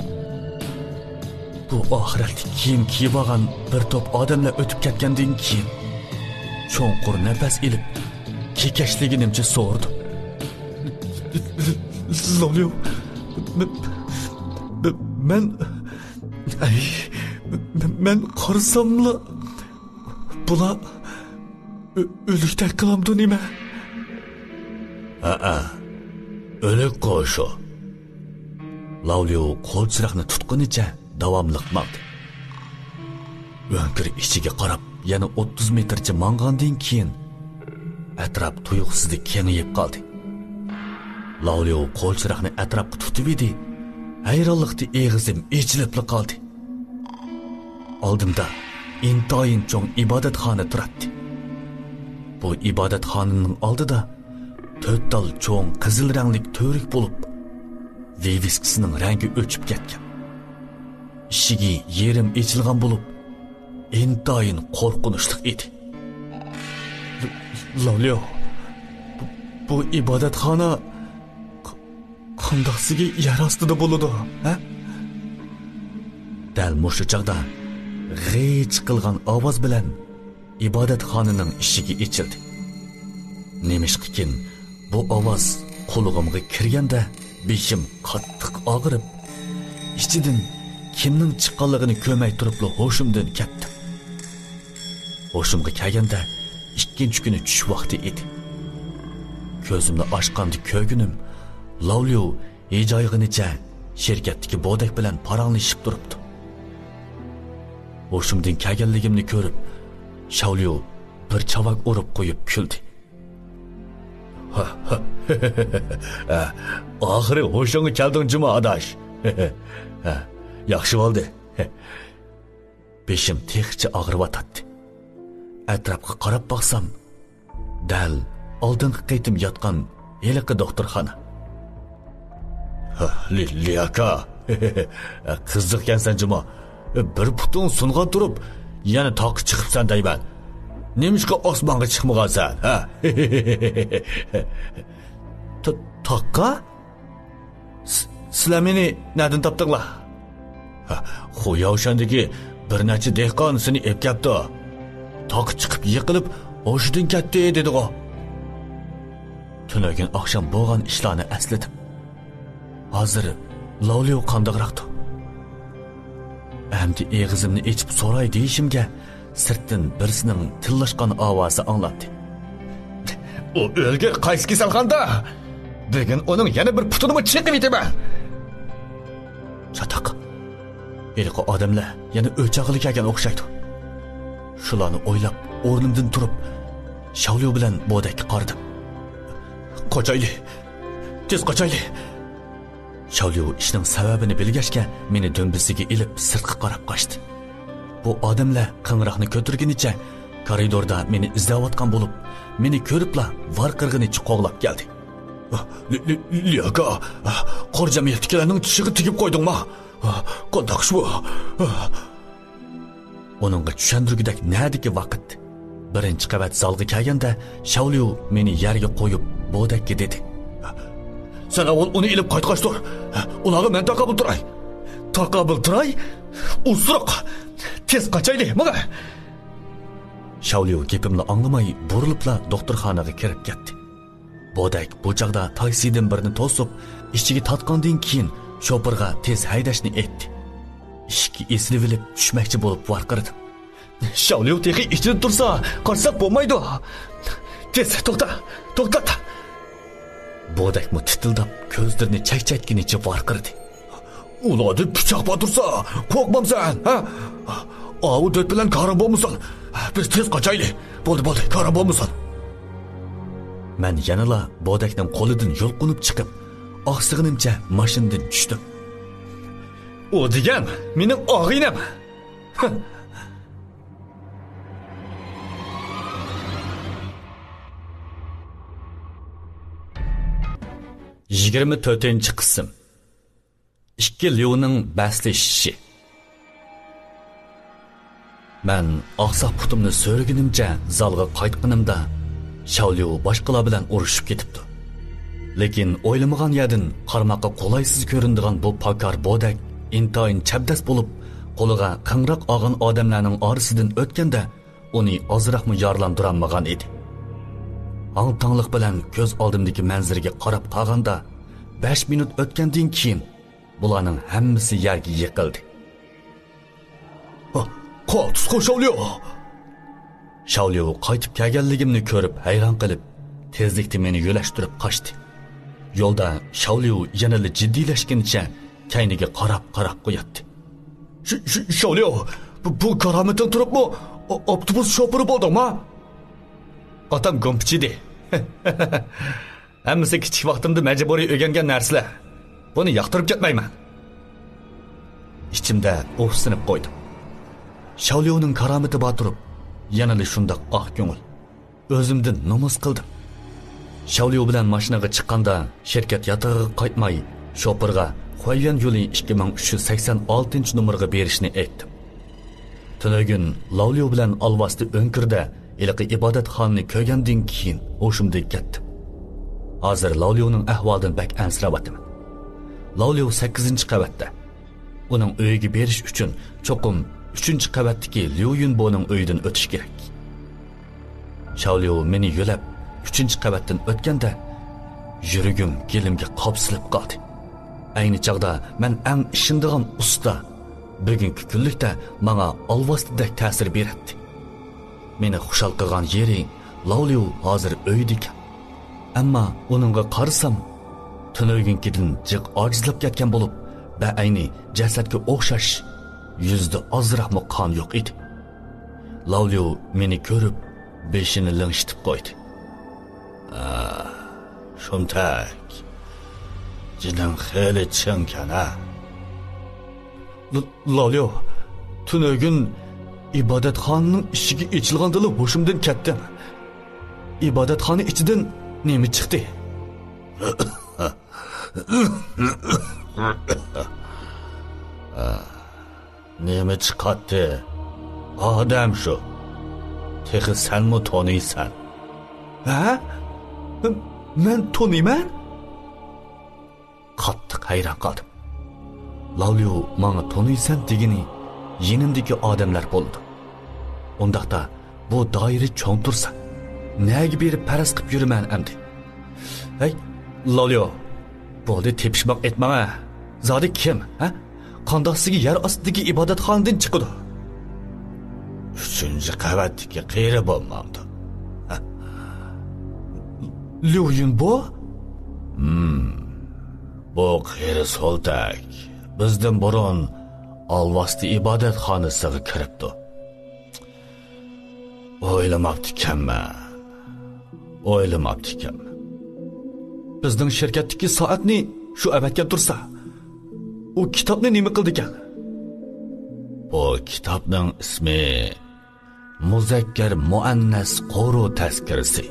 بۇ ئاخىرەتلىك كىيىم كىيىۋالغان بىر توپ ئادەملەر ئۆتۈپ كەتكەندىن كېيىن، چوڭقۇر نەپەس ئېلىپ، كېكەچلىگىنىمچە سورىدىم. لوليو، مەن، ئەي، مەن قارىساملا، بۇلار ئۆ-، ئۆلۈكتەك قىلامدۇ نېمە؟ ھەئە، ئۆلۈكقۇ شۇ. لاۋليۇ قول چىراغنى تۇتقىنىچە داۋاملىق ماڭدى. ئۆڭكۈر ئىچىگە قاراپ يەنە ئوتتۇز مېتىرچە ماڭغاندىن كېيىن، ئەتراپ تۇيۇقسىزلا كېڭىيىپ قالدى. لاۋليۇ قول چىراغنى ئەتراپقا تۇتۇۋىدى، ھەيرانلىقتا ئېغىزىم ئېچىلىپلا قالدى. ئالدىمدا ئىنتايىن چوڭ ئىبادەتخانا تۇراتتى. بۇ ئىبادەتخانىنىڭ ئالدىدا تۆت تال چوڭ قىزىل رەڭلىك تۈۋرۈك بولۇپ، ۋىۋىسكىسىنىڭ رەڭگى ئۆچۈپ كەتكەن. ئىشىكى يېرىم ئېچىلغان بولۇپ، ئىنتايىن قورقۇنچلۇق ئىدى. لاۋليۇ، بۇ، بۇ ئىبادەتخانا ق-، قانداقسىگە يەر ئاستىدا بولىدۇ، ھە؟ دەل مۇشۇ چاغدا غىچ قىلغان ئاۋاز بىلەن ئىبادەتخانىنىڭ ئىشىكى ئېچىلدى. نېمىشقىكىن، بۇ ئاۋاز قۇلىقىمغا كىرگەندە بېشىم قاتتىق ئاغرىپ، ئىچىدىن كىمنىڭ چىققانلىقىنى كۆرمەي تۇرۇپلا ھوشۇمدىن كەتتىم. ھوشۇمغا كەلگەندە ئىككىنچى كۈنى چۈش ۋاقتى ئىدى. كۆزۈمنى ئاچقاندا كۆرگىنىم، لاۋليۇ ھىجايغىنىچە شىركەتتىكى بودەك بىلەن پاراڭلىشىپ تۇرۇپتۇ. ھوشۇمدىن كەلگەنلىكىمنى كۆرۈپ، شاۋليۇ بىر چاۋاك ئۇرۇپ قويۇپ كۈلدى. ئاخىرى ھوشۇڭغا كەلدىڭ جۇمۇ، ئاداش. ياخشى بولدى. بېشىم تېخىچە ئاغرىۋاتاتتى. ئەتراپقا قاراپ باقسام، دەل ئالدىنقى قېتىم ياتقان ھېلىقى دوختۇرخانا. ھە، لى-، لياكا. قىزىقكەنسەن جۇمۇ. بىر پۇتۇڭ سۇنغا تۇرۇپ، يەنە تاغقا چىقىپسەن دەيمەن. نېمىشقا ئاسمانغا چىقمىغانسەن، ھە؟ تا-، تاغقا؟ س-، سىلەر مېنى نەدىن تاپتىڭلار؟ ھە، خۇياۋشەندىكى بىر نەچچە دېھقان سېنى ئېلىپ كەپتۇ. تاغقا چىقىپ يىقىلىپ، ھوشىدىن كەتتى دېدىغۇ. تۈنۈگۈن ئاخشام بولغان ئىشلارنى ئەسلىدىم. ھازىر لاۋليۇ قانداقراقتۇ؟ ئەمدى ئېغىزىمنى ئېچىپ سوراي دېيىشىمگە، سىرتتىن بىرسىنىڭ تىللاشقان ئاۋازى ئاڭلاندى. ئۇ ئۆلگۈر قايسى كېسەلخانىدا؟ بۈگۈن ئۇنىڭ يەنە بىر پۇتىنىمۇ چېقىۋېتىمەن. چاتاق. ھېلىقى ئادەملەر يەنە ئۆچ ئاغىلى كەلگەن ئوخشايدۇ. شۇلارنى ئويلاپ، ئورنۇمدىن تۇرۇپ، شاۋليۇ بىلەن بودەككە قارىدىم. قاچايلى! تېز قاچايلى! شاۋليۇ ئىشنىڭ سەۋەبىنى بىلگەچكە، مېنى دۈمبىسىگە ئېلىپ، سىرتقا قاراپ قاچتى. بۇ ئادەملەر قىڭراقنى كۆتۈرگىنىچە، كارىدوردا مېنى ئىزدەۋاتقان بولۇپ، مېنى كۆرۈپلا ۋارقىرىغىنىچە قوغلاپ كەلدى. لى-، لى-، لياكا، قور جەمئىيەتتىكىلەرنىڭ چىشىغا تېگىپ قويدۇڭما؟ قانداق ئىش بۇ؟ ئۇنىڭغا چۈشەندۈرگۈدەك نەدىكى ۋاقىت؟ بىرىنچى قەۋەت زالغا كەلگەندە، شاۋليۇ مېنى يەرگە قويۇپ، بودەككە دېدى. سەن ئاۋۋال ئۇنى ئېلىپ قايتقاچ تۇر. ئۇلارغا مەن تاقابىل تۇراي. تاقابىل تۇراي؟ ئوسۇرۇق! تېز قاچايلى، ماڭا! شاۋليۇ گېپىمنى ئاڭلىماي، بۇرۇلۇپلا دوختۇرخانىغا كىرىپ كەتتى. بودەك بۇ چاغدا تاكسىدىن بىرنى توسۇپ، ئىچىگە تارتقاندىن كېيىن، شوپۇرغا تېز ھەيدەشنى ئېيتتى. ئىشىككە ئېسىلىۋېلىپ، چۈشمەكچى بولۇپ ۋارقىرىدىم. شاۋليۇ تېخى ئىچىدە تۇرسا، قاچساق بولمايدۇ. تېز، توختا، توختات! بودەكمۇ تىتىلداپ، كۆزلىرىنى چەكچەيتكىنىچە ۋارقىرىدى. ئۇلاردىن پىچاق بار تۇرسا، قورقمامسەن، ھە؟ ئاۋۇ دۆت بىلەن كارىڭ بولمىسۇن. بىز تېز قاچايلى. بولدى، بولدى، كارىڭ بولمىسۇن. مەن يەنىلا بودەكنىڭ قولىدىن يۇلقۇنۇپ چىقىپ، ئاقسىغىنىمچە ماشىنىدىن چۈشتۈم. ئۇ دېگەن مېنىڭ ئاغىنەم. يىگىرمە تۆتىنچى قىسىم. ئىككى ليۇنىڭ بەسلىشىشى. مەن ئاقساق پۇتۇمنى سۆرىگىنىمچە زالغا قايتقىنىمدا، شاۋليۇ باشقىلار بىلەن ئۇرۇشۇپ كېتىپتۇ. لېكىن ئويلىمىغان يەردىن قارىماققا قولايسىز كۆرۈنىدىغان بۇ پاكار بودەك ئىنتايىن چەبدەس بولۇپ، قولىغا قىڭراق ئالغان ئادەملەرنىڭ ئارىسىدىن ئۆتكەندە، ئۇنى ئازراقمۇ يارىلاندۇرالمىغان ئىدى. ھاڭ-تاڭلىق بىلەن كۆز ئالدىمدىكى مەنزىرىگە قاراپ قالغاندا، بەش مىنۇت ئۆتكەندىن كېيىن، بۇلارنىڭ ھەممىسى يەرگە يىقىلدى. ھا، قالتىسقۇ شاۋليۇ! شاۋليۇ قايتىپ كەلگەنلىكىمنى كۆرۈپ ھەيران قېلىپ، تېزلىكتە مېنى يۆلەشتۈرۈپ قاچتى. يولدا شاۋليۇ يەنىلا جىددىيلەشكىنىچە كەينىگە قاراپ-قاراپ قوياتتى. شۇ، شۇ، شاۋليۇ، بۇ، بۇ كارامىتىڭ تۇرۇپمۇ ئا-، ئاپتوبۇس شوپۇرى بولدۇڭما؟ ئاتام گومپىچى ئىدى. ھەممىسى كىچىك ۋاقتىمدا مەجبۇرىي ئۆگەنگەن نەرسىلەر. بۇنى ياقتۇرۇپ كەتمەيمەن. ئىچىمدە ئۇھسىنىپ قويدۇم. شاۋليۇنىڭ كارامىتى بار تۇرۇپ، يەنىلا شۇنداق ئاق كۆڭۈل. ئۆزۈمدىن نومۇس قىلدىم. شاۋليۇ بىلەن ماشىنىغا چىققاندا، شىركەت ياتىقىغا قايتماي، شوپۇرغا خۇەييۈەن يولى ئىككى مىڭ ئۈچ يۈز سەكسەن ئالتىنچى نومۇرغا بېرىشنى ئېيتتىم. تۈنۈگۈن لاۋليۇ بىلەن ئالۋاستى ئۆڭكۈردە ھېلىقى ئىبادەتخانىنى كۆرگەندىن كېيىن ھوشۇمدىن كەتتىم. ھازىر لاۋليۇنىڭ ئەھۋالىدىن بەك ئەنسىرەۋاتىمەن. لاۋليۇ سەككىزىنچى قەۋەتتە. ئۇنىڭ ئۆيىگە بېرىش ئۈچۈن چوقۇم ئۈچىنچى قەۋەتتىكى ليۇ يۈنبونىڭ ئۆيىدىن ئۆتۈش كېرەك. شاۋليۇ مېنى يۆلەپ ئۈچىنچى قەۋەتتىن ئۆتكەندە، يۈرىكىم گېلىمگە قاپسىلىپ قالدى. ئەينى چاغدا مەن ئەڭ ئىشىنىدىغان ئۇستا بۈگۈنكى كۈنلۈكتە ماڭا ئالۋاستىدەك تەسىر بېرەتتى. مېنى خۇشال قىلغان يېرى، لاۋليۇ ھازىر ئۆيدىكەن. ئەمما ئۇنىڭغا قارىسام، تۈنۈگۈنكىدىن جىق ئاجىزلاپ كەتكەن بولۇپ، بەئەينى جەسەتكە ئوخشاش، يۈزىدە ئازراقمۇ قان يوق ئىدى. لاۋليۇ مېنى كۆرۈپ، بېشىنى لىڭشىتىپ قويدى. ئا، شۇنتەك. جېنىڭ خېلى چىڭكەن، ھە؟ ل-، لاۋليۇ، تۈنۈگۈن ئىبادەتخانىنىڭ ئىشىكى ئېچىلغاندىلا ھوشۇمدىن كەتتىم. ئىبادەتخانا ئىچىدىن نېمە چىقتى؟ نېمە چىقاتتى؟ ئادەم شۇ. تېخى سەنمۇ تونۇيسەن. ھە؟ مەن تونۇيمەن؟ قاتتىق ھەيران قالدىم. لاۋليۇ ماڭا تونۇيسەن دېگىنى يېنىمدىكى ئادەملەر بولىدۇ. ئۇنداقتا بۇ دائىرە چوڭ تۇرسا، نەگە بېرىپ پەرەز قىپ يۈرىمەن ئەمدى؟ ھەي، لاۋليۇ، بولدى، تېپىشماق ئېيتماڭە. زادى كىم، ھە؟ قانداق سىزگە يەر ئاستىدىكى ئىبادەتخانىدىن چىقىدۇ؟ ئۈچىنچى قەۋەتتىكى قېرى بولمامدۇ؟ ليۇ يۈنبو؟ ھىم، بۇ قېرى سولتەك بىزدىن بۇرۇن ئالۋاستى ئىبادەتخانىسىغا كىرىپتۇ. ئويلىماپتىكەنمەن. ئويلىماپتىكەنمەن. بىزنىڭ شىركەتتىكى سائەتنى شۇ ئەۋەتكەن تۇرسا، ئۇ كىتابنى نېمە قىلىدىكەن؟ بۇ كىتابنىڭ ئىسمى مۇزەككەر مۇئەننەس قورۇ تەزكىرىسى.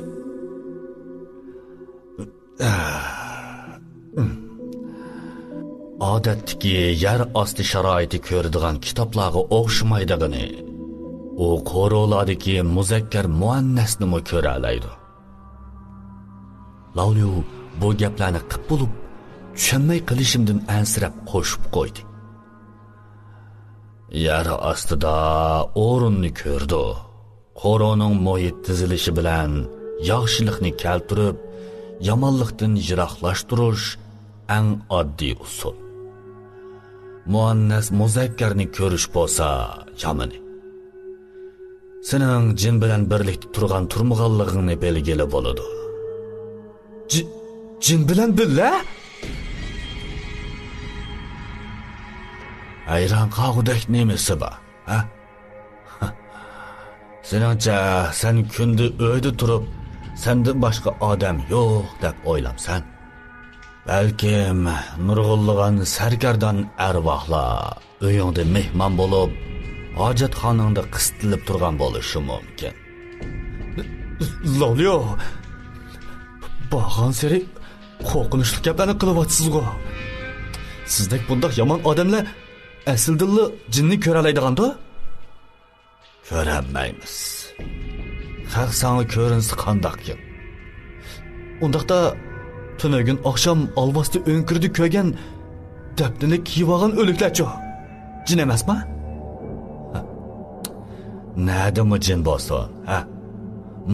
ئادەتتىكى يەر ئاستى شارائىتى كۆرىدىغان كىتابلارغا ئوخشىمايدىغىنى، ئۇ قورۇلاردىكى مۇزەككەر مۇئەننەسنىمۇ كۆرەلەيدۇ. لاۋليۇ بۇ گەپلەرنى قىپ بولۇپ، چۈشەنمەي قېلىشىمدىن ئەنسىرەپ قوشۇپ قويدى. يەر ئاستىدا ئورۇننى كۆرىدۇ. قورۇنىڭ مۇھىت تۈزۈلۈشى بىلەن ياخشىلىقنى كەلتۈرۈپ، يامانلىقتىن يىراقلاشتۇرۇش ئەڭ ئاددىي ئۇسۇل. مۇئەننەس مۇزەككەرنى كۆرۈش بولسا يامىنى. سېنىڭ جىن بىلەن بىرلىكتە تۇرغان تۇرمىغانلىقىڭنى بىلگىلى بولىدۇ. جى-، جىن بىلەن بىللە؟ ھەيران قالغۇدەك نېمىسى بار، ھە؟ سېنىڭچە، سەن كۈندە ئۆيدە تۇرۇپ، سەندىن باشقا ئادەم يوق دەپ ئويلامسەن؟ بەلكىم نۇرغۇنلىغان سەرگەردان ئەرۋاھلار ئۆيۈڭدە مېھمان بولۇپ، ھاجەتخانىڭدا قىستىلىپ تۇرغان بولۇشى مۇمكىن. لاۋليۇ، بارغانسېرى قورقۇنچلۇق گەپلەرنى قىلىۋاتىسىزغۇ. سىزدەك بۇنداق يامان ئادەملەر ئەسلىدىنلا جىننى كۆرەلەيدىغاندۇ؟ كۆرەلمەيمىز. خەق ساڭا كۆرۈنسە قانداقكىن؟ ئۇنداقتا، تۈنۈگۈن ئاخشام ئالۋاستى ئۆڭكۈرىدە كۆرگەن دەپنىنى كىيىۋالغان ئۆلۈكلەرچۇ؟ جىن ئەمەسما؟ ھە. نەدىمۇ جىن بولسۇن، ھە؟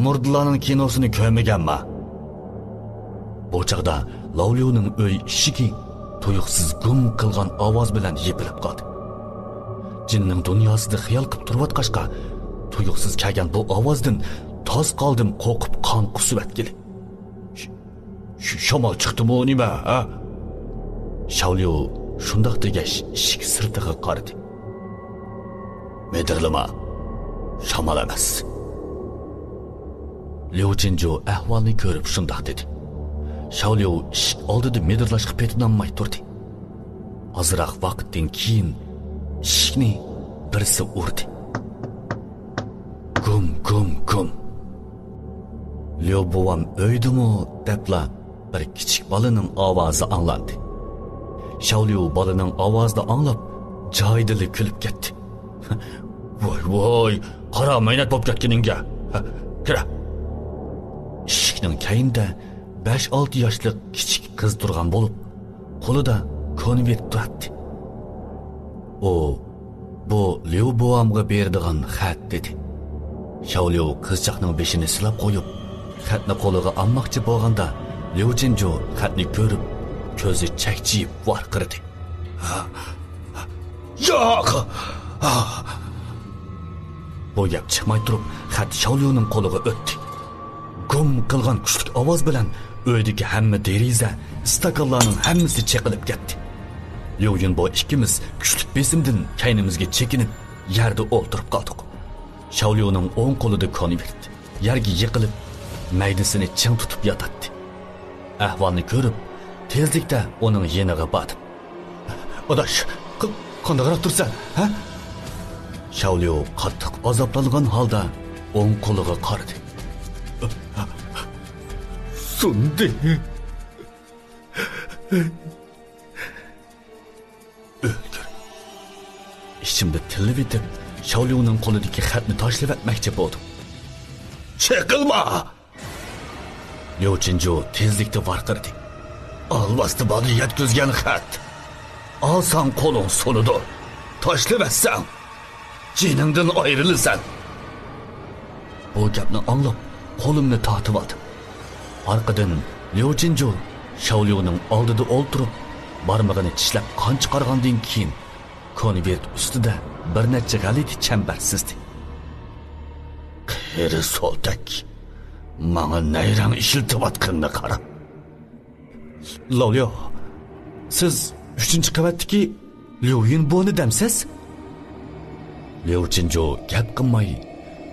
مۇردىلارنىڭ كىنوسىنى كۆرمىگەنما؟ بۇ چاغدا لاۋليۇنىڭ ئۆي ئىشىكى تۇيۇقسىز گۇم قىلغان ئاۋاز بىلەن يېپىلىپ قالدى. جىننىڭ دۇنياسىدا خىيال قىپ تۇرۇۋاتقاچقا، تۇيۇقسىز كەلگەن بۇ ئاۋازدىن تاس قالدىم قورقۇپ قان قۇسۇۋەتكىلى. ش-، ش-، شامال چىقتىمۇ نېمە، ھە؟ شاۋليۇ شۇنداق دېگەچ ئىشىك سىرتىغا قارىدى. مىدىرلىما، شامال ئەمەس. ليۇ جىنجۇ ئەھۋالنى كۆرۈپ شۇنداق دېدى. شاۋليۇ ئىشىك ئالدىدا مىدىرلاشقا پېتىنالماي تۇردى. ئازراق ۋاقىتتىن كېيىن ئىشىكنى بىرسى ئۇردى. گۇم، گۇم، گۇم. ليۇ بوۋام ئۆيدىمۇ دەپلا بىر كىچىك بالىنىڭ ئاۋازى ئاڭلاندى. شاۋليۇ بالىنىڭ ئاۋازىنى ئاڭلاپ، جايىدىلا كۈلۈپ كەتتى. ۋاي، ۋاي، قارا مەينەت بولۇپ كەتكىنىڭگە. ھە، كىرە. ئىشىكنىڭ كەينىدە بەش-ئالتە ياشلىق كىچىك قىز تۇرغان بولۇپ، قولىدا كونۋېرت تۇراتتى. ئۇ، «بۇ ليۇ بوۋامغا بېرىدىغان خەت» دېدى. شاۋليۇ قىزچاقنىڭ بېشىنى سىلاپ قويۇپ، خەتنى قولىغا ئالماقچى بولغاندا، ليۇ جىنجۇ خەتنى كۆرۈپ، كۆزى چەكچىيىپ ۋارقىرىدى. «ياق!» بۇ گەپ چىقماي تۇرۇپ، خەت شاۋليۇنىڭ قولىغا ئۆتتى. گۇم قىلغان كۈچلۈك ئاۋاز بىلەن ئۆيدىكى ھەممە دېرىزە، ئىستاكانلارنىڭ ھەممىسى چېقىلىپ كەتتى. ليۇ يۈنبو ئىككىمىز كۈچلۈك بېسىمدىن كەينىمىزگە چېكىنىپ، يەردە ئولتۇرۇپ قالدۇق. شاۋليۇنىڭ ئوڭ قولىدا كونۋېرت، يەرگە يىقىلىپ، مەيدىسىنى چىڭ تۇتۇپ ياتاتتى. ئەھۋالنى كۆرۈپ، تېزلىكتە ئۇنىڭ يېنىغا باردىم. «ئاداش، ق-، قانداقراق تۇرسەن، ھە؟» شاۋليۇ قاتتىق ئازابلانغان ھالدا ئوڭ قولىغا قارىدى. سۇندى. ئۆلگۈر. ئىچىمدە تىللىۋېتىپ، شاۋليۇنىڭ قولىدىكى خەتنى تاشلىۋەتمەكچى بولدۇم. چېقىلما! ليۇ چىنجۇ تېزلىكتە ۋارقىرىدى. ئالۋاستى بالا يەتكۈزگەن خەت. ئالساڭ قولۇڭ سۇنىدۇ. تاشلىۋەتسەڭ، جېنىڭدىن ئايرىلىسەن. بۇ گەپنى ئاڭلاپ، قولۇمنى تارتىۋالدىم. ئارقىدىن ليۇ چىنجۇ شاۋليۇنىڭ ئالدىدا ئولتۇرۇپ، بارمىقىنى چىشلەپ قان چىقارغاندىن كېيىن، كونۋېرت ئۈستىدە بىر نەچچە غەلىتە چەمبەر سىزدى. قېرى سولتەك، ماڭا نەيرەڭ ئىشلىتىۋاتقىنىنى قارا. لاۋليۇ، سىز ئۈچىنچى قەۋەتتىكى ليۇ يۈنبونى دەمسىز؟ ليۇ چىنجۇ گەپ قىلماي،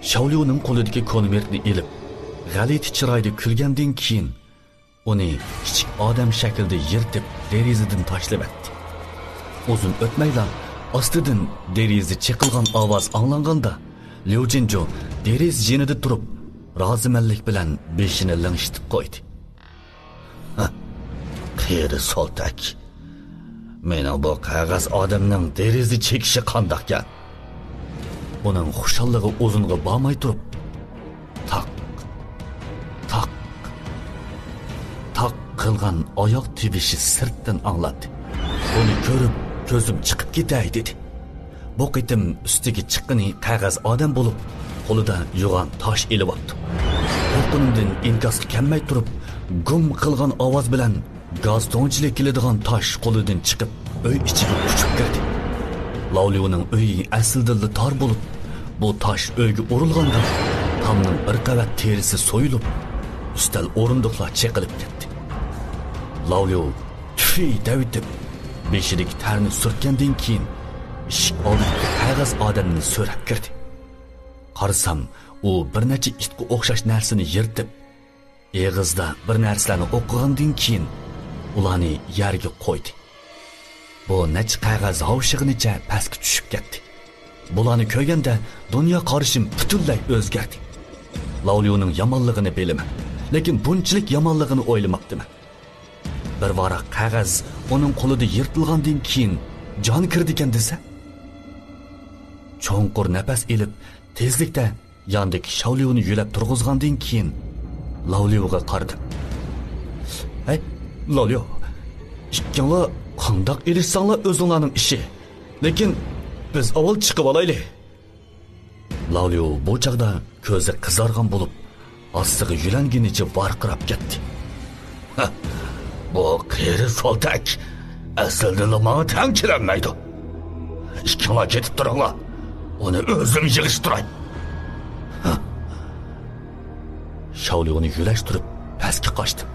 شاۋليۇنىڭ قولىدىكى كونۋېرتنى ئېلىپ، غەلىتە چىرايدا كۈلگەندىن كېيىن، ئۇنى كىچىك ئادەم شەكلىدە يىرتىپ، دېرىزىدىن تاشلىۋەتتى. ئۇزۇن ئۆتمەيلا، ئاستىدىن دېرىزە چېقىلغان ئاۋاز ئاڭلانغاندا، ليۇ چىنجۇ دېرىزە يېنىدا تۇرۇپ، رازىمەنلىك بىلەن بېشىنى لىڭشىتىپ قويدى. قېرى سولتەك، مېنىڭ بۇ قەغەز ئادەمنىڭ دېرىزە چېكىشى قانداقكەن؟ ئۇنىڭ خۇشاللىقى ئۇزۇنغا بارماي تۇرۇپ، تاق، تاق، تاق قىلغان ئاياق تىۋىشى سىرتتىن ئاڭلاندى. بۇنى كۆرۈپ، كۆزۈم چىقىپ كېتەي، دېدى. بۇ قېتىم ئۈستىگە چىققىنى قەغەز ئادەم بولۇپ، قولىدا يوغان تاش ئېلىۋاپتۇ. قورققىنىمدىن ئىنكاسقا كەلمەي تۇرۇپ، گۇم قىلغان ئاۋاز بىلەن گاز تۇڭچىلىك كېلىدىغان تاش قولىدىن چىقىپ، ئۆي ئىچىگە ئۇچۇپ كىردى. لاۋليۇنىڭ ئۆيى ئەسلىدىنلا تار بولۇپ، بۇ تاش ئۆيگە ئۇرۇلغاندا، تامنىڭ بىر قەۋەت تېرىسى سويۇلۇپ، ئۈستەل ئورۇندۇقلار چېقىلىپ كەتتى. لاۋليۇ تۈفى دەۋېتىپ، بېشىدىكى تەرنى سۈرتكەندىن كېيىن، ئىشىك ئالدىدىكى قەغەز ئادەمنى سۆرەپ كىردى. قارىسام، ئۇ بىر نەچچە ئىتقا ئوخشاش نەرسىنى يىرتىپ، ئېغىزدا بىر نەرسىلەرنى ئوقۇغاندىن كېيىن، ئۇلارنى يەرگە قويدى. بۇ نەچچە قەغەز ھاۋشىغىنىچە پەسكە چۈشۈپ كەتتى. بۇلارنى كۆرگەندە، دۇنيا قارىشىم پۈتۈنلەي ئۆزگەردى. لاۋليۇنىڭ يامانلىقىنى بىلىمەن، لېكىن بۇنچىلىك يامانلىقىنى ئويلىماپتىمەن. بىر ۋاراق قەغەز ئۇنىڭ قولىدا يىرتىلغاندىن كېيىن جان كىرىدىكەن دېسە. چوڭقۇر نەپەس ئېلىپ، تېزلىكتە ياندىكى شاۋليۇنى يۆلەپ تۇرغۇزغاندىن كېيىن، لاۋليۇغا قارىدىم. ھەي، لاۋليۇ، ئىككىڭلار قانداق ئېلىشساڭلار ئۆزۈڭلارنىڭ ئىشى. لېكىن بىز ئاۋۋال چىقىۋالايلى. لاۋليۇ بۇ چاغدا كۆزى قىزارغان بولۇپ، ئاستىغا يۆلەنگىنىچە ۋارقىراپ كەتتى. ھە، بۇ قېرى سولتەك ئەسلىدىنلا ماڭا تەڭ كېلەلمەيدۇ. ئىككىڭلار كېتىپ تۇرۇڭلار، ئۇنى ئۆزۈم يىغىشتۇراي. ھە. شاۋليۇنى يۆلەشتۈرۈپ پەسكە قاچتىم.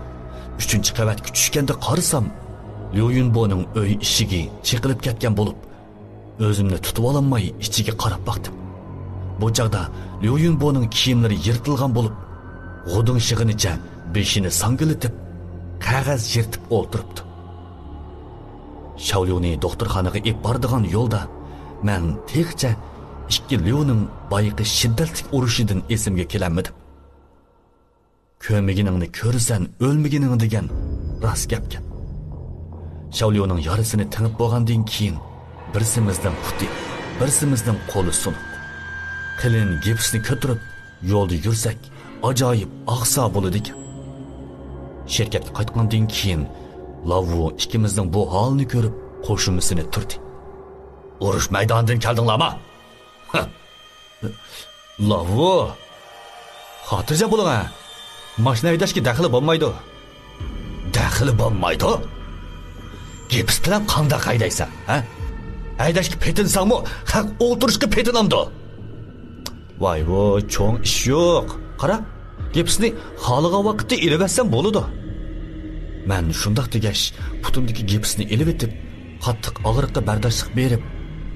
ئۈچىنچى قەۋەتكە چۈشكەندە قارىسام، ليۇ يۈنبونىڭ ئۆي ئىشىكى چېقىلىپ كەتكەن بولۇپ، ئۆزۈمنى تۇتۇۋالالماي ئىچىگە قاراپ باقتىم. بۇ چاغدا ليۇ يۈنبونىڭ كىيىملىرى يىرتىلغان بولۇپ، غۇدۇڭ شىغىنىچە بېشىنى ساڭگىلىتىپ، قەغەز يىرتىپ ئولتۇرۇپتۇ. شاۋليۇنى دوختۇرخانىغا ئېلىپ بارىدىغان يولدا مەن تېخىچە ئىككى ليۇنىڭ بايىقى شىددەتلىك ئۇرۇشىدىن ئېسىمگە كېلەلمىدىم. «كۆرمىگىنىڭنى كۆرىسەن، ئۆلمىگىنىڭ» دېگەن راست گەپكەن. شاۋليۇنىڭ يارىسىنى تېڭىپ بولغاندىن كېيىن، بىرسىمىزنىڭ پۇتى، بىرسىمىزنىڭ قولى سۇنۇق. قېلىن گىپىسنى كۆتۈرۈپ يولدا يۈرسەك، ئاجايىپ ئاغسا بولىدىكەن. شىركەتكە قايتقاندىن كېيىن، لاۋۋۇ ئىككىمىزنىڭ بۇ ھالىنى كۆرۈپ، قوشۇمىسىنى تۈردى. «ئۇرۇش مەيدانىدىن كەلدىڭلارمۇ؟ ھە. لاۋۇ، خاتىرجەم بولۇڭ ھە. ماشىنا ھەيدەشكە دەخلى بولمايدۇ.» «دەخلى بولمايدۇ؟ گىپىس بىلەن قانداق ھەيدەيسەن، ھە؟ ھەيدەشكە پېتىنساڭمۇ، خەق ئولتۇرۇشقا پېتىنامدۇ؟» «ۋاي ۋۇ، چوڭ ئىش يوق. قارا، گىپىسنى خالىغان ۋاقىتتا ئېلىۋەتسەم بولىدۇ.» مەن شۇنداق دېگەچ، پۇتۇمدىكى گىپىسنى ئېلىۋېتىپ، قاتتىق ئاغرىققا بەرداشلىق بېرىپ،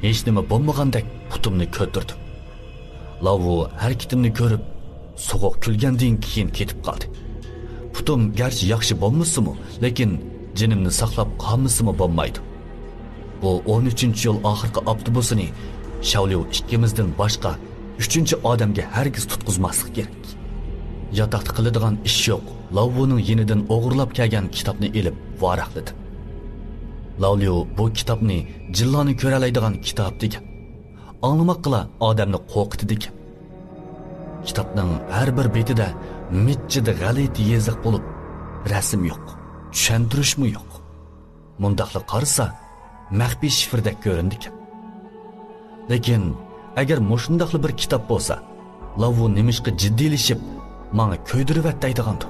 ھېچنېمە بولمىغاندەك پۇتۇمنى كۆتۈردۈم. لاۋۇ ھەرىكىتىمنى كۆرۈپ، سوغۇق كۈلگەندىن كېيىن كېتىپ قالدى. پۇتۇم گەرچە ياخشى بولمىسىمۇ، لېكىن جېنىمنى ساقلاپ قالمىسىمۇ بولمايدۇ. بۇ ئون ئۈچىنچى يول ئاخىرقى ئاپتوبۇسىنى شاۋليۇ ئىككىمىزدىن باشقا ئۈچىنچى ئادەمگە ھەرگىز تۇتقۇزماسلىق كېرەك. ياتاقتا قىلىدىغان ئىش يوق، لاۋۇنىڭ يېنىدىن ئوغرىلاپ كەلگەن كىتابنى ئېلىپ ۋاراقلىدىم. لاۋليۇ بۇ كىتابنى جىنلارنى كۆرەلەيدىغان كىتاب دېگەن. ئاڭلىماققىلا ئادەمنى قورقۇتىدىكەن. كىتابنىڭ ھەر بىر بېتىدە مىججىدە غەلىتە يېزىق بولۇپ، رەسىم يوق، چۈشەندۈرۈشمۇ يوق. مۇنداقلا قارىسا، مەخپىي شىفىردەك كۆرۈنىدىكەن. لېكىن ئەگەر مۇشۇنداقلا بىر كىتاب بولسا، لاۋۇ نېمىشقا جىددىيلىشىپ، ماڭا كۆيدۈرۈۋەت دەيدىغاندۇ؟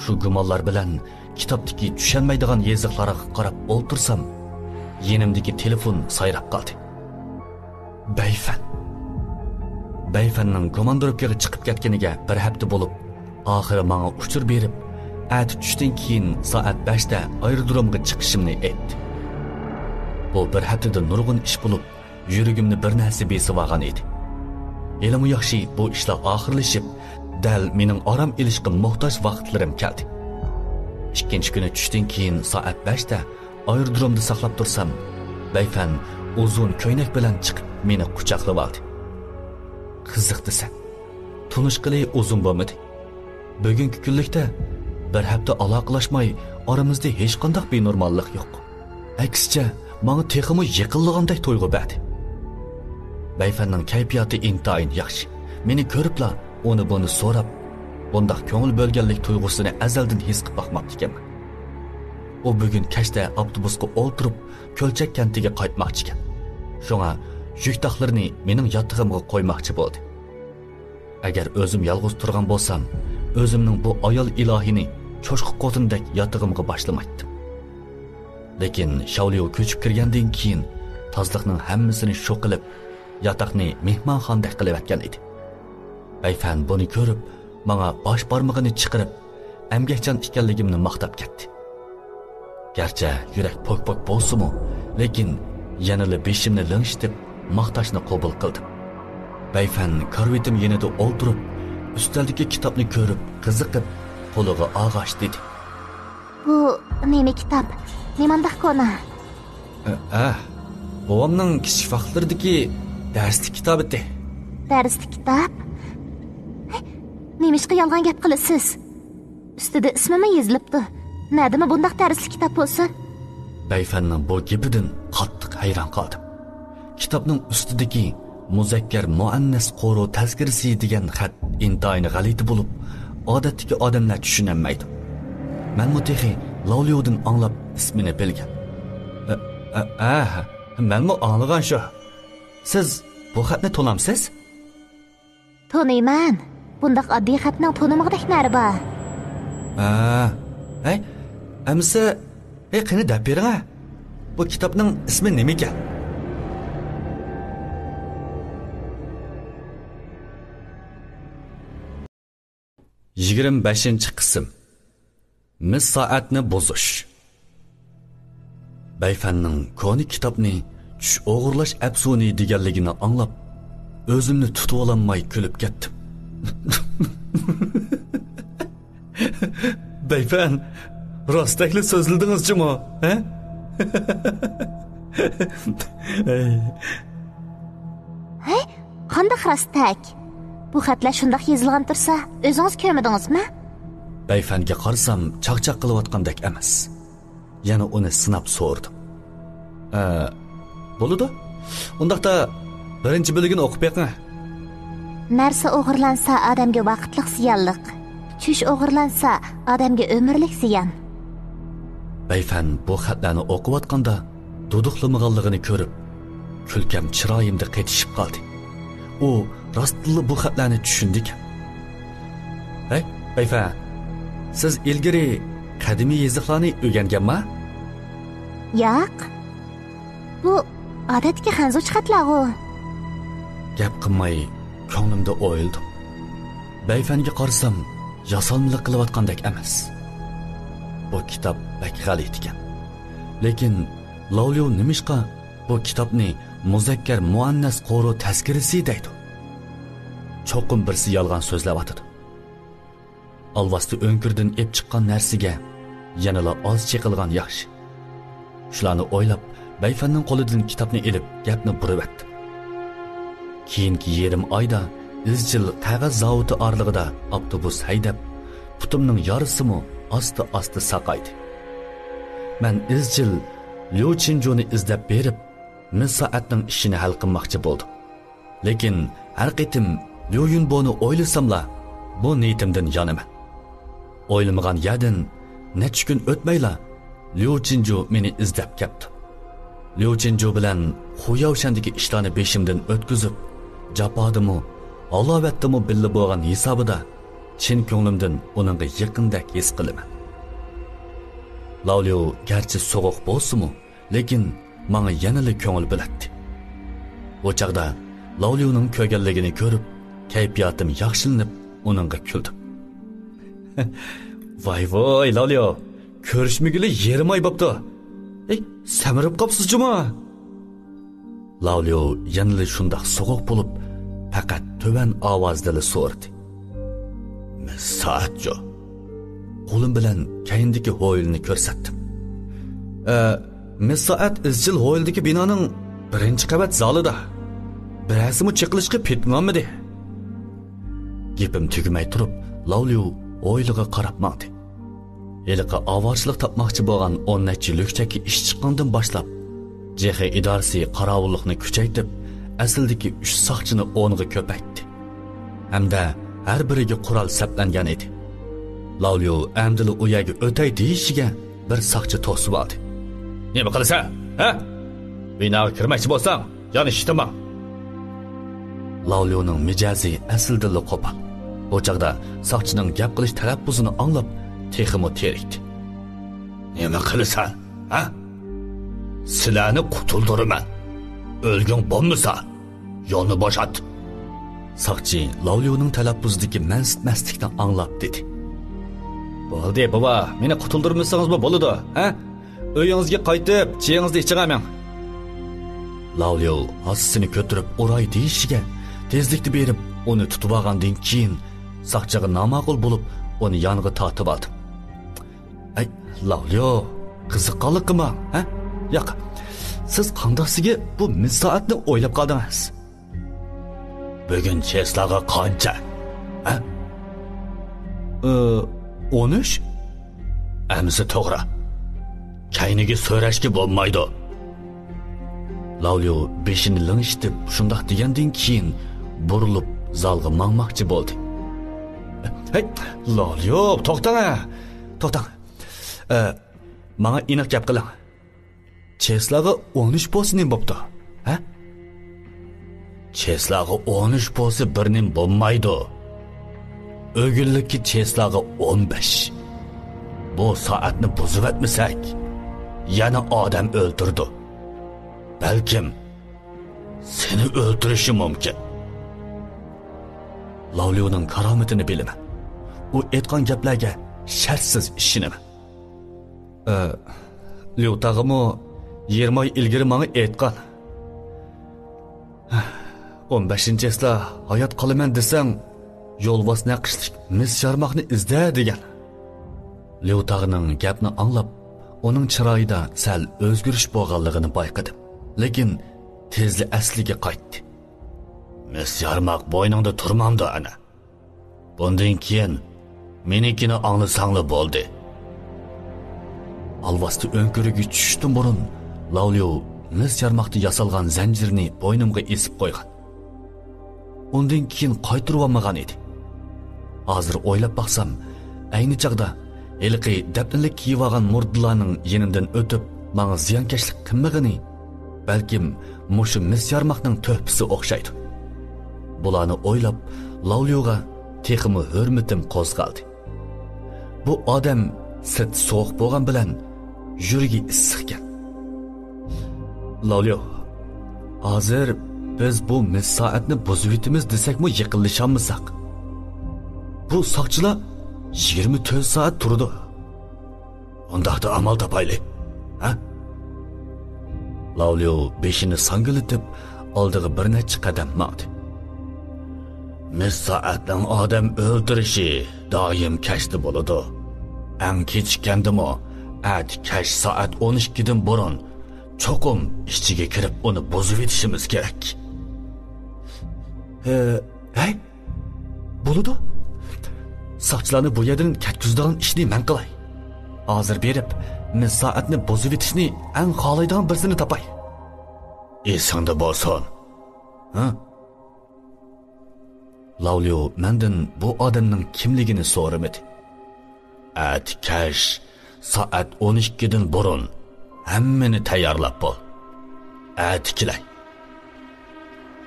شۇ گۇمانلار بىلەن كىتابتىكى چۈشەنمەيدىغان يېزىقلارغا قاراپ ئولتۇرسام، يېنىمدىكى تېلېفون سايراپ قالدى. بەيفەن. بەيفەننىڭ كوماندىروپكىغا چىقىپ كەتكىنىگە بىر ھەپتە بولۇپ، ئاخىرى ماڭا ئۇچۇر بېرىپ، ئەتە چۈشتىن كېيىن سائەت بەشتە ئايرودرومغا چىقىشىمنى ئېيتتى. بۇ بىر ھەپتىدە نۇرغۇن ئىش بولۇپ، يۈرىكىمنى بىر نەرسە بېسىۋالغان ئىدى. ھېلىمۇ ياخشى، بۇ ئىشلار ئاخىرلىشىپ، دەل مېنىڭ ئارام ئېلىشقا موھتاج ۋاقىتلىرىم كەلدى. ئىككىنچى كۈنى چۈشتىن كېيىن سائەت بەشتە ئايرودرومدا ساقلاپ تۇرسام، بەيفەن ئۇزۇن كۆينەك بىلەن چىقىپ، مېنى قۇچاقلىۋالدى. «قىزىق دېسەم، تونۇشقىلى ئۇزۇن بولمىدى. بۈگۈنكى كۈنلۈكتە بىر ھەپتە ئالاقىلاشماي، ئارىمىزدا ھېچقانداق بىنورماللىق يوق. ئەكسىچە، ماڭا تېخىمۇ يېقىنلىغاندەك تۇيغۇ بەردى.» بەيفەننىڭ كەيپىياتى ئىنتايىن ياخشى. مېنى كۆرۈپلا ئۇنى بۇنى سوراپ، بۇنداق كۆڭۈل بۆلگەنلىك تۇيغۇسىنى ئەزەلدىن ھېس قىلىپ باقماپتىكەنمەن. ئۇ بۈگۈن كەچتە ئاپتوبۇسقا ئولتۇرۇپ، كۆلچەك كەنتىگە قايتماقچىكەن. شۇڭا يۈك تاقلىرىنى مېنىڭ ياتىقىمغا قويماقچى بولدى. ئەگەر ئۆزۈم يالغۇز تۇرغان بولسام، ئۆزۈمنىڭ بۇ ئايال ئىلاھىنى چوشقا قوتىنىدەك ياتىقىمغا باشلىمايتتىم. لېكىن شاۋليۇ كۆچۈپ كىرگەندىن كېيىن، تازىلىقنىڭ ھەممىسىنى شۇ قىلىپ، ياتاقنى مېھمانخانىدەك قىلىۋەتكەن ئىدى. بەيفەن بۇنى كۆرۈپ، ماڭا باش بارمىقىنى چىقىرىپ، ئەمگەكچان ئىكەنلىكىمنى ماختاپ كەتتى. گەرچە يۈرەك پوك-پوك بولسىمۇ، لېكىن يەنىلا بېشىمنى لىڭشىتىپ، ماختاشنى قوبۇل قىلدىم. بەيفەن كارىۋىتىم يېنىدا ئولتۇرۇپ، ئۈستەلدىكى كىتابنى كۆرۈپ، قىزىقىپ، قولىغا ئالغاچ دېدى. بۇ نېمە كىتاب؟ نېمانداق كونا؟ ئە، بوۋامنىڭ كىچىك ۋاقىتلىرىدىكى دەرسلىك كىتابى. دەرسلىك كىتاب؟ نېمىشقا يالغان گەپ قىلىسىز؟ ئۈستىدە ئىسمىمۇ يېزىلىپتۇ. نەدىمۇ بۇنداق دەرسلىك كىتاب بولسۇن؟ بەيفەننىڭ بۇ گېپىدىن قاتتىق ھەيران قالدىم. كىتابنىڭ ئۈستىدىكى مۇزەككەر مۇئەننەس قورۇ تەزكىرىسى دېگەن خەت ئىنتايىن غەلىتە بولۇپ، ئادەتتىكى ئادەملەر چۈشىنەلمەيدۇ. مەنمۇ تېخى لاۋليۇدىن ئاڭلاپ ئىسمىنى بىلگەن. ئە، ئە، ئە، مەنمۇ ئاڭلىغان شۇ. سىز بۇ خەتنى تونامسىز؟ تونۇيمەن. بۇنداق ئاددىي خەتنىڭ تونۇمىغۇدەك نەرى بار؟ ئە، ھەي، ئەمىسە، ھەي، قېنى دەپ بېرىڭە. بۇ كىتابنىڭ ئىسمى نېمىكەن؟ يىگىرمە بەشىنچى قىسىم. مىس سائەتنى بۇزۇش. بەيفەننىڭ كونا كىتابنى چۈش ئوغرىلاش ئەپسۇنى دېگەنلىكىنى ئاڭلاپ، ئۆزۈمنى تۇتۇۋالالماي كۈلۈپ كەتتىم. بەيفەن، راستەكلا سۆزلىدىڭىز جۇمۇ، ھە؟ ھەي، قانداق راستەك؟ بۇ خەتلەر شۇنداق يېزىلغان تۇرسا، ئۆزىڭىز كۆرمىدىڭىزمۇ؟ بەيفەنگە قارىسام، چاقچاق قىلىۋاتقاندەك ئەمەس. يەنە ئۇنى سىناپ سورىدىم. ئە، بولىدۇ. ئۇنداقتا بىرىنچى بۆلۈگىنى ئوقۇپ بېقىڭ. نەرسە ئوغرىلانسا ئادەمگە ۋاقىتلىق زىيانلىق. چۈش ئوغرىلانسا ئادەمگە ئۆمۈرلۈك زىيان. بەيفەن بۇ خەتلەرنى ئوقۇۋاتقاندا دۇدۇقلىمىغانلىقىنى كۆرۈپ، كۈلكەم چىرايىمدا قېتىشىپ قالدى. ئۇ راستتىنلا بۇ خەتلەرنى چۈشىنىدىكەن. ھەي، بەيفەن، سىز ئىلگىرى قەدىمىي يېزىقلارنى ئۆگەنگەنما؟ ياق. بۇ ئادەتتىكى خەنزۇچە خەتلەرغۇ. گەپ قىلماي كۆڭلۈمدە ئويلىدىم. بەيفەنگە قارىسام، ياسالمىلىق قىلىۋاتقاندەك ئەمەس. بۇ كىتاب بەك غەلىتە ئىكەن. لېكىن لاۋليۇ نېمىشقا بۇ كىتابنى مۇزەككەر مۇئەننەس قورۇ تەزكىرىسى دەيدۇ؟ چوقۇم بىرسى يالغان سۆزلەۋاتىدۇ. ئالۋاستى ئۆڭكۈردىن ئېپ چىققان نەرسىگە يەنىلا ئاز چېقىلغان ياخشى. شۇلارنى ئويلاپ، بەيفەننىڭ قولىدىن كىتابنى ئېلىپ، گەپنى بۇرىۋەتتىم. كېيىنكى يېرىم ئايدا ئىزچىل قەغەز زاۋۇتى ئارىلىقىدا ئاپتوبۇس ھەيدەپ، پۇتۇمنىڭ يارىسىمۇ ئاستا-ئاستا ساقايدى. مەن ئىزچىل ليۇ چىنجۇنى ئىزدەپ بېرىپ، مىس سائەتنىڭ ئىشىنى ھەل قىلماقچى بولدۇم. لېكىن ھەر قېتىم ليۇ يۈنبونى ئويلىساملا، بۇ نىيىتىمدىن يانىمەن. ئويلىمىغان يەردىن نەچچە كۈن ئۆتمەيلا، ليۇ چىنجۇ مېنى ئىزدەپ كەپتۇ. ليۇ چىنجۇ بىلەن خۇياۋشەندىكى ئىشلارنى بېشىمدىن ئۆتكۈزۈپ، جاپادىمۇ، ھالاۋەتتىمۇ بىللە بولغان ھېسابىدا، چىن كۆڭلۈمدىن ئۇنىڭغا يېقىندەك ھېس قىلىمەن. لاۋليۇ گەرچە سوغۇق بولسىمۇ، لېكىن ماڭا يەنىلا كۆڭۈل بۆلەتتى. ئۇ چاغدا لاۋليۇنىڭ كۆرگەنلىكىنى كۆرۈپ، كەيپىياتىم ياخشىلىنىپ، ئۇنىڭغا كۈلدۈم. ۋاي ۋاي، لاۋليۇ، كۆرۈشمىگىلى يېرىم ئاي بوپتۇ. ئەي، سەمرىپ قاپسىز جۇما؟ لاۋليۇ يەنىلا شۇنداق سوغۇق بولۇپ، پەقەت تۆۋەن ئاۋازدىلا سورىدى. مىس سائەتچۇ؟ قولۇم بىلەن كەينىدىكى ھويلىنى كۆرسەتتىم. ئە، مىس سائەت ئىزچىل ھويلىدىكى بىنانىڭ بىرىنچى قەۋەت زالىدا. بىرەرسىمۇ چېقىلىشقا پېتىنالمىدى. گېپىم تۈگىمەي تۇرۇپ، لاۋليۇ ھويلىغا قاراپ ماڭدى. ھېلىقى ئاۋارىچىلىك تاپماقچى بولغان ئون نەچچە لۈكچەككە ئىش چىققاندىن باشلاپ، جېخې ئىدارىسى قاراۋۇللۇقنى كۈچەيتىپ، ئەسلىدىكى ئۈچ ساقچىنى ئونغا كۆپەيتتى. ھەمدە ھەر بىرىگە قورال سەپلەنگەن ئىدى. لاۋليۇ ئەمدىلا ئۇ يەرگە ئۆتەي دېيىشىگە، بىر ساقچى توسۇۋالدى. نېمە قىلىسەن، ھە؟ بىناغا كىرمەكچى بولساڭ، يانىشىشتىن ماڭ. لاۋليۇنىڭ مىجەزى ئەسلىدىنلا قوپال. بۇ چاغدا ساقچىنىڭ گەپ قىلىش تەلەپپۇزىنى ئاڭلاپ، تېخىمۇ تېرىكتى. نېمە قىلىسەن، ھە؟ سىلەرنى قۇتۇلدۇرىمەن. ئۆلگۈڭ بولمىسا، يولنى بوشات. ساقچى لاۋليۇنىڭ تەلەپپۇزىدىكى مەنسىتمەسلىكنى ئاڭلاپ دېدى. بولدى، بوۋا، مېنى قۇتۇلدۇرمىسىڭىزمۇ بولىدۇ، ھە؟ ئۆيىڭىزگە قايتىپ، چېيىڭىزنى ئىچىڭە مېڭ. لاۋليۇ ھاسىسىنى كۆتۈرۈپ ئۇراي دېيىشىگە، تېزلىكتە بېرىپ، ئۇنى تۇتۇۋالغاندىن كېيىن، ساقچىغا ناماقۇل بولۇپ، ئۇنى يانغا تارتىۋالدىم. ئەي، لاۋليۇ، قىزىققانلىق قىلماڭ، ھە؟ ياق، سىز قانداقسىگە بۇ مىس سائەتنى ئويلاپ قالدىڭىز؟ بۈگۈن چېسلاغا قانچە؟ ھە؟ ئى، ئون ئۈچ؟ ئەمىسە توغرا. كەينىگە سۆرەشكە بولمايدۇ. لاۋليۇ بېشىنى لىڭشىتىپ شۇنداق دېگەندىن كېيىن بۇرۇلۇپ زالغا ماڭماقچى بولدى. ھەي، لاۋليۇ، توختاڭ ھە! توختاڭ! ئە، ماڭا ئېنىق گەپ قىلىڭ. چېسلاغا ئون ئۈچ بولسا نېمە بوپتۇ؟ ھە؟ چېسلاغا ئون ئۈچ بولسا بىر نېمە بولمايدۇ. ئۆگۈنلۈككە چېسلاغا ئون بەش. بۇ سائەتنى بۇزۇۋەتمىسەك، يەنە ئادەم ئۆلتۈرىدۇ. بەلكىم سېنى ئۆلتۈرۈشى مۇمكىن. لاۋليۇنىڭ كارامىتىنى بىلىمەن. ئۇ ئېيتقان گەپلەرگە شەرتسىز ئىشىنىمەن. ئە، ليۇ تاغىمۇ يىگىرمە ئاي ئىلگىرى ماڭا ئېيتقان. ئون بەشىنچى چېسلا ھايات قالىمەن دېسەڭ، يولۋاس نەقىشلىك مىس يارماقنى ئىزدە دېگەن. ليۇ تاغنىڭ گەپنى ئاڭلاپ، ئۇنىڭ چىرايىدا سەل ئۆزگىرىش بولغانلىقىنى بايقىدىم. لېكىن تېزلا ئەسلىگە قايتتى. مىس يارماق بوينۇڭدا تۇرمامدۇ ئەنە؟ بۇندىن كېيىن مېنىڭكىنى ئاڭلىساڭلا بولدى. ئالۋاستى ئۆڭكۈرىگە چۈشۈشتىن بۇرۇن لاۋليۇ مىس يارماقتا ياسالغان زەنجىرنى بوينۇمغا ئېسىپ قويغان. ئۇندىن كېيىن قايتۇرۇۋالمىغان ئىدى. ھازىر ئويلاپ باقسام، ئەينى چاغدا ھېلىقى دەپنىلىك كىيىۋالغان مۇردىلارنىڭ يېنىمدىن ئۆتۈپ، ماڭا زىيانكەشلىك قىلمىغىنى، بەلكىم مۇشۇ مىس يارماقنىڭ تۆھپىسى ئوخشايدۇ. بۇلارنى ئويلاپ، لاۋليۇغا تېخىمۇ ھۆرمىتىم قوزغالدى. بۇ ئادەم سىرتى سوغۇق بولغان بىلەن يۈرىكى ئىسسىقكەن. لاۋليۇ، ھازىر بىز بۇ مىس سائەتنى بۇزۇۋېتىمىز دېسەكمۇ يېقىنلىشالمىساق. بۇ ساقچىلار يىگىرمە تۆت سائەت تۇرىدۇ. ئۇنداقتا ئامال تاپايلى، ھە؟ لاۋليۇ بېشىنى ساڭگىلىتىپ، ئالدىغا بىر نەچچە قەدەم ماڭدى. مىس سائەتنىڭ ئادەم ئۆلتۈرۈشى دائىم كەچتە بولىدۇ. ئەڭ كېچىككەندىمۇ ئەتە كەچ سائەت ئون ئىككىدىن بۇرۇن چوقۇم ئىچىگە كىرىپ ئۇنى بۇزۇۋېتىشىمىز كېرەك. ھە، ھەي، بولىدۇ. ساقچىلارنى بۇ يەردىن كەتكۈزىدىغان ئىشنى مەن قىلاي. ھازىر بېرىپ، مىس سائەتنى بۇزۇۋېتىشنى ئەڭ خالايدىغان بىرسىنى تاپاي. ئېسىڭدە بولسۇن. ھە؟ لاۋليۇ مەندىن بۇ ئادەمنىڭ كىملىكىنى سورىمىدى. ئەتە كەچ سائەت ئون ئىككىدىن بۇرۇن ھەممىنى تەييارلاپ بول. ئەتە كېلەي.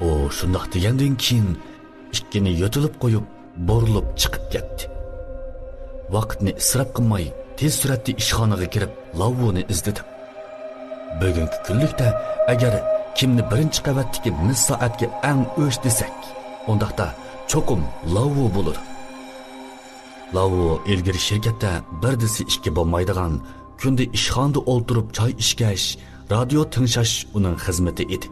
ئۇ شۇنداق دېگەندىن كېيىن ئىككىنى يۆتىلىپ قويۇپ، بۇرۇلۇپ چىقىپ كەتتى. ۋاقىتنى ئىسراپ قىلماي، تېز سۈرئەتتە ئىشخانىغا كىرىپ، لاۋۋۇنى ئىزدىدىم. بۈگۈنكى كۈنلۈكتە ئەگەر كىمنى بىرىنچى قەۋەتتىكى مىس سائەتكە ئەڭ ئۆچ دېسەك، ئۇنداقتا چوقۇم لاۋۋۇ بولىدۇ. لاۋۋۇ ئىلگىرى شىركەتتە بىر دېسە ئىككى بولمايدىغان، كۈندە ئىشخانىدا ئولتۇرۇپ چاي ئىچكەچ، رادىيو تىڭشاش ئۇنىڭ خىزمىتى ئىدى.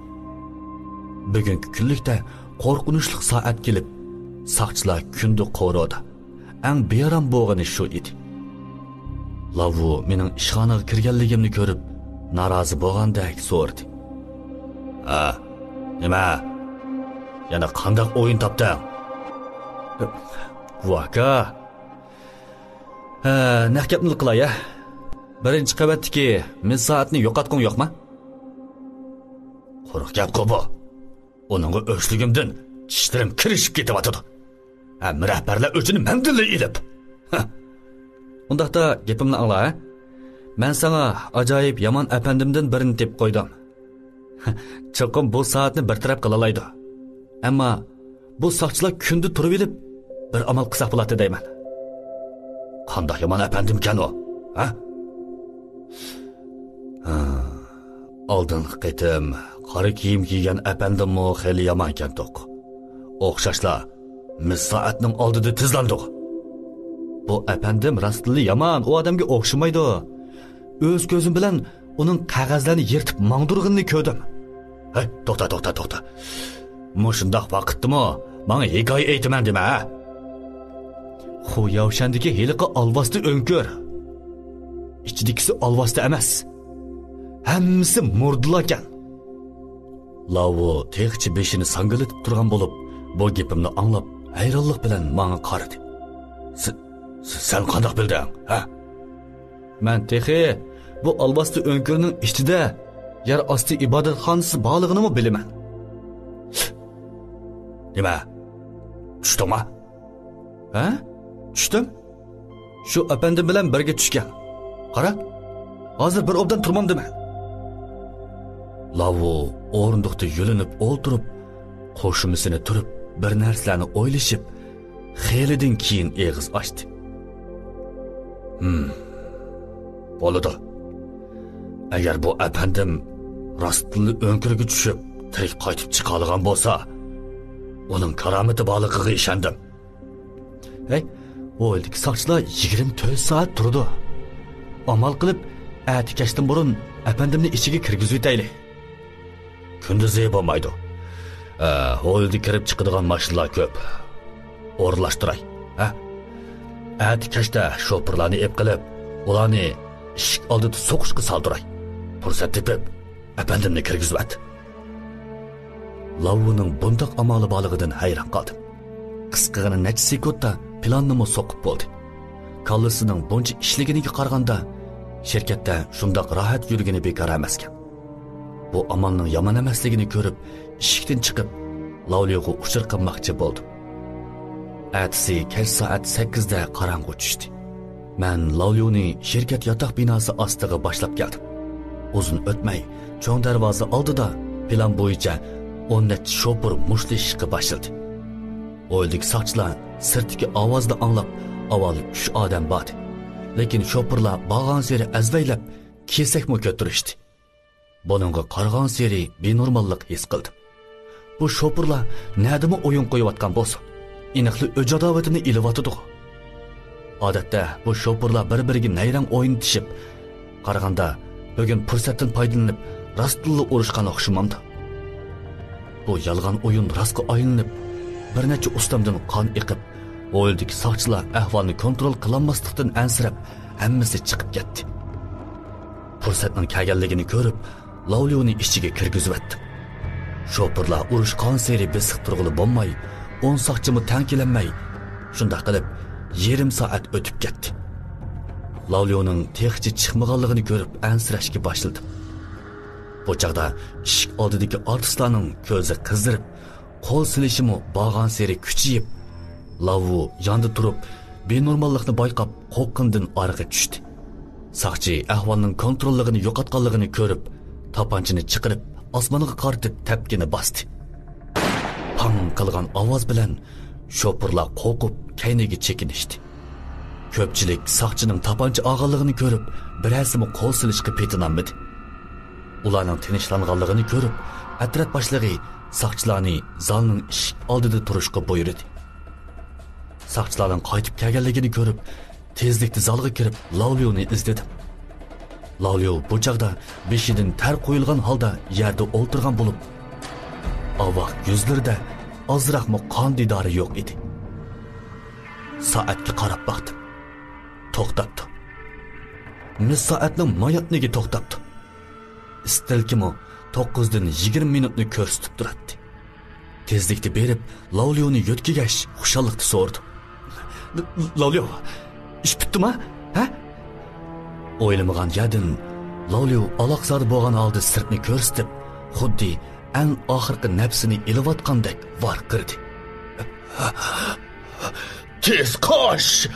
بۈگۈنكى كۈنلۈكتە قورقۇنچلۇق سائەت كېلىپ، ساقچىلار كۈندە قورۇدا. ئەڭ بىئارام بولغىنى شۇ ئىدى. لاۋۋۇ مېنىڭ ئىشخانىغا كىرگەنلىكىمنى كۆرۈپ، نارازى بولغاندەك سورىدى. ھە، نېمە؟ يەنە قانداق ئويۇن تاپتىڭ؟ ۋاكا. ھە، نەق گەپنىلا قىلاي، ھە. بىرىنچى قەۋەتتىكى مىس سائەتنى يوقاتقۇڭ يوقما؟ قۇرۇق گەپقۇ بۇ. ئۇنىڭغا ئۆچلۈكۈمدىن چىشلىرىم كىرىشىپ كېتىۋاتىدۇ. ھەممە رەھبەرلەر ئۆچىنى مەندىنلا ئېلىپ. ھە. ئۇنداقتا گېپىمنى ئاڭلا، ھە. مەن ساڭا ئاجايىپ يامان ئەپەندىمدىن بىرىنى تېپىپ قويدۇم. چوقۇم بۇ سائەتنى بىر تەرەپ قىلالايدۇ. ئەمما بۇ ساقچىلار كۈندە تۇرۇۋېلىپ، بىر ئامال قىلساق بولاتتى دەيمەن. قانداق يامان ئەپەندىمكەن ئۇ، ھە؟ ھە، ئالدىنقى قېتىم قارا كىيىم كىيگەن ئەپەندىممۇ خېلى يامانكەنتۇق. ئوخشاشلا، مىس سائەتنىڭ ئالدىدا تىزلاندۇق. بۇ ئەپەندىم راستتىنلا يامان، ئۇ ئادەمگە ئوخشىمايدۇ. ئۆز كۆزۈم بىلەن ئۇنىڭ قەغەزلەرنى يىرتىپ ماڭدۇرغىنىنى كۆردۈم. ھەي، توختا، توختا، توختا. مۇشۇنداق ۋاقىتتىمۇ ماڭا ھېكايە ئېيتىمەن دېمە، ھە؟ خۇياۋشەندىكى ھېلىقى ئالۋاستى ئۆڭكۈر. ئىچىدىكىسى ئالۋاستى ئەمەس. ھەممىسى مۇردىلاكەن. لاۋۇ تېخىچە بېشىنى ساڭگىلىتىپ تۇرغان بولۇپ، بۇ گېپىمنى ئاڭلاپ، ھەيرانلىق بىلەن ماڭا قارىدى. س-، س-، سەن قانداق بىلدىڭ، ھە؟ مەن تېخى بۇ ئالۋاستى ئۆڭكۈرنىڭ ئىچىدە يەر ئاستى ئىبادەتخانىسى بارلىقىنىمۇ بىلىمەن. نېمە؟ چۈشتۈڭمۇ؟ ھە؟ چۈشتۈم. شۇ ئەپەندىم بىلەن بىرگە چۈشكەن. قارا، ھازىر بىر ئوبدان تۇرمامدىمەن. لاۋۇ ئورۇندۇقتا يۆلىنىپ ئولتۇرۇپ، قوشۇمىسىنى تۈرۈپ، بىر نەرسىلەرنى ئويلىشىپ، خېلىدىن كېيىن ئېغىز ئاچتى. ھىم، بولىدۇ. ئەگەر بۇ ئەپەندىم راستتىنلا ئۆڭكۈرگە چۈشۈپ، تىرىك قايتىپ چىقالىغان بولسا، ئۇنىڭ كارامىتى بارلىقىغا ئىشەندىم. ھەي، ھويلىدىكى ساقچىلار يىگىرمە تۆت سائەت تۇرىدۇ. ئامال قىلىپ، ئەتە كەچتىن بۇرۇن ئەپەندىمنى ئىچىگە كىرگۈزۈۋېتەيلى. كۈندۈزى بولمايدۇ. ئە، ھويلىدا كىرىپ چىقىدىغان ماشىنىلار كۆپ. ئورۇنلاشتۇراي، ھە؟ ئەتە كەچتە شوپۇرلارنى ئېلىپ قېلىپ، ئۇلارنى ئىشىك ئالدىدا سوقۇشقا سالدۇراي. پۇرسەت تېپىپ، ئەپەندىمنى كىرگۈزۈۋەت. لاۋۇنىڭ بۇنداق ئامالى بارلىقىدىن ھەيران قالدىم. قىسقىغىنە نەچچە سېكۇنتتا پىلاننىمۇ سوقۇپ بولدى. كاللىسىنىڭ بۇنچە ئىشلىگىنىگە قارىغاندا، شىركەتتە شۇنداق راھەت يۈرگىنى بىكار ئەمەسكەن. بۇ ئامالنىڭ يامان ئەمەسلىكىنى كۆرۈپ، ئىشىكتىن چىقىپ، لاۋليۇغا ئۇچۇر قىلماقچى بولدۇم. ئەتىسى كەچ سائەت سەككىزدە قاراڭغۇ چۈشتى. مەن لاۋليۇنى شىركەت ياتاق بىناسى ئاستىغا باشلاپ كەلدىم. ئۇزۇن ئۆتمەي، چوڭ دەرۋازا ئالدىدا پىلان بويىچە ئون نەچچە شوپۇر مۇشتلىشىشقا باشلىدى. ھويلىدىكى ساقچىلار سىرتتىكى ئاۋازنى ئاڭلاپ، ئاۋۋال ئۈچ ئادەم باردى. لېكىن شوپۇرلار بارغانسېرى ئەزۋەيلەپ، كېسەكمۇ كۆتۈرۈشتى. بۇنىڭغا قارىغانسېرى بىنورماللىق ھېس قىلدىم. بۇ شوپۇرلار نەدىمۇ ئويۇن قويۇۋاتقان بولسۇن، ئېنىقلا ئۆچ-ئاداۋىتىنى ئېلىۋاتىدىغۇ. ئادەتتە بۇ شوپۇرلار بىر-بىرىگە نەيرەڭ ئوينىتىشىپ، قارىغاندا بۈگۈن پۇرسەتتىن پايدىلىنىپ، راستتىنلا ئۇرۇشقان ئوخشىمامدۇ؟ بۇ يالغان ئويۇن راستقا ئايلىنىپ، بىر نەچچە ئۇستامدىن قان ئېقىپ، ھويلىدىكى ساقچىلار ئەھۋالنى كونترول قىلالماسلىقتىن ئەنسىرەپ، ھەممىسى چىقىپ كەتتى. پۇرسەتنىڭ كەلگەنلىكىنى كۆرۈپ، لاۋليۇنى ئىچىگە كىرگۈزۈۋەتتىم. شوپۇرلار ئۇرۇشقانسېرى بېسىق تۇرغىلى بولماي، ئون ساقچىمۇ تەڭ كېلەلمەي، شۇنداق قىلىپ، يېرىم سائەت ئۆتۈپ كەتتى. لاۋليۇنىڭ تېخىچە چىقمىغانلىقىنى كۆرۈپ، ئەنسىرەشكە باشلىدىم. بۇ چاغدا ئىشىك ئالدىدىكى ئارتىسلارنىڭ كۆزى قىزىرىپ، قول سېلىشىمۇ بارغانسېرى كۈچىيىپ، لاۋۇ ياندا تۇرۇپ، بىنورماللىقنى بايقاپ، قورققىنىدىن ئارىغا چۈشتى. ساقچى ئەھۋالنىڭ كونتروللۇقىنى يوقاتقانلىقىنى كۆرۈپ، تاپانچىنى چىقىرىپ، ئاسمانغا قارىتىپ تەپكىنى باستى. پاڭ قىلغان ئاۋاز بىلەن شوپۇرلار قورقۇپ، كەينىگە چېكىنىشتى. كۆپچىلىك ساقچىنىڭ تاپانچا ئالغانلىقىنى كۆرۈپ، بىرەرسىمۇ قول سېلىشقا پېتىنالمىدى. ئۇلارنىڭ تىنچلانغانلىقىنى كۆرۈپ، ئەترەت باشلىقى ساقچىلارنى زالنىڭ ئىشىك ئالدىدا تۇرۇشقا بۇيرۇدى. ساقچىلارنىڭ قايتىپ كەلگەنلىكىنى كۆرۈپ، تېزلىكتە زالغا كىرىپ، لاۋليۇنى ئىزدىدىم. لاۋليۇ بۇ چاغدا بېشىدىن تەر قۇيۇلغان ھالدا يەردە ئولتۇرغان بولۇپ، ئاۋاق يۈزلىرىدە ئازراقمۇ قان دىدارى يوق ئىدى. سائەتكە قاراپ باقتىم. توختاپتۇ. مىس سائەتنىڭ ماياتنىكى توختاپتۇ. ئىستىلكىمۇ توققۇزدىن يىگىرمە مىنۇتنى كۆرسىتىپ تۇراتتى. تېزلىكتە بېرىپ، لاۋليۇنى يۆتكىگەچ، خۇشاللىقتا سورىدىم: «لاۋليۇ، ئىش پۈتتىما؟ ھە؟» ئويلىمىغان يەردىن لاۋليۇ ئالاقزادە بولغان ھالدا سىرتنى كۆرسىتىپ، خۇددى ئەڭ ئاخىرقى نەپسىنى ئېلىۋاتقاندەك ۋارقىرىدى: «تېز قاچ!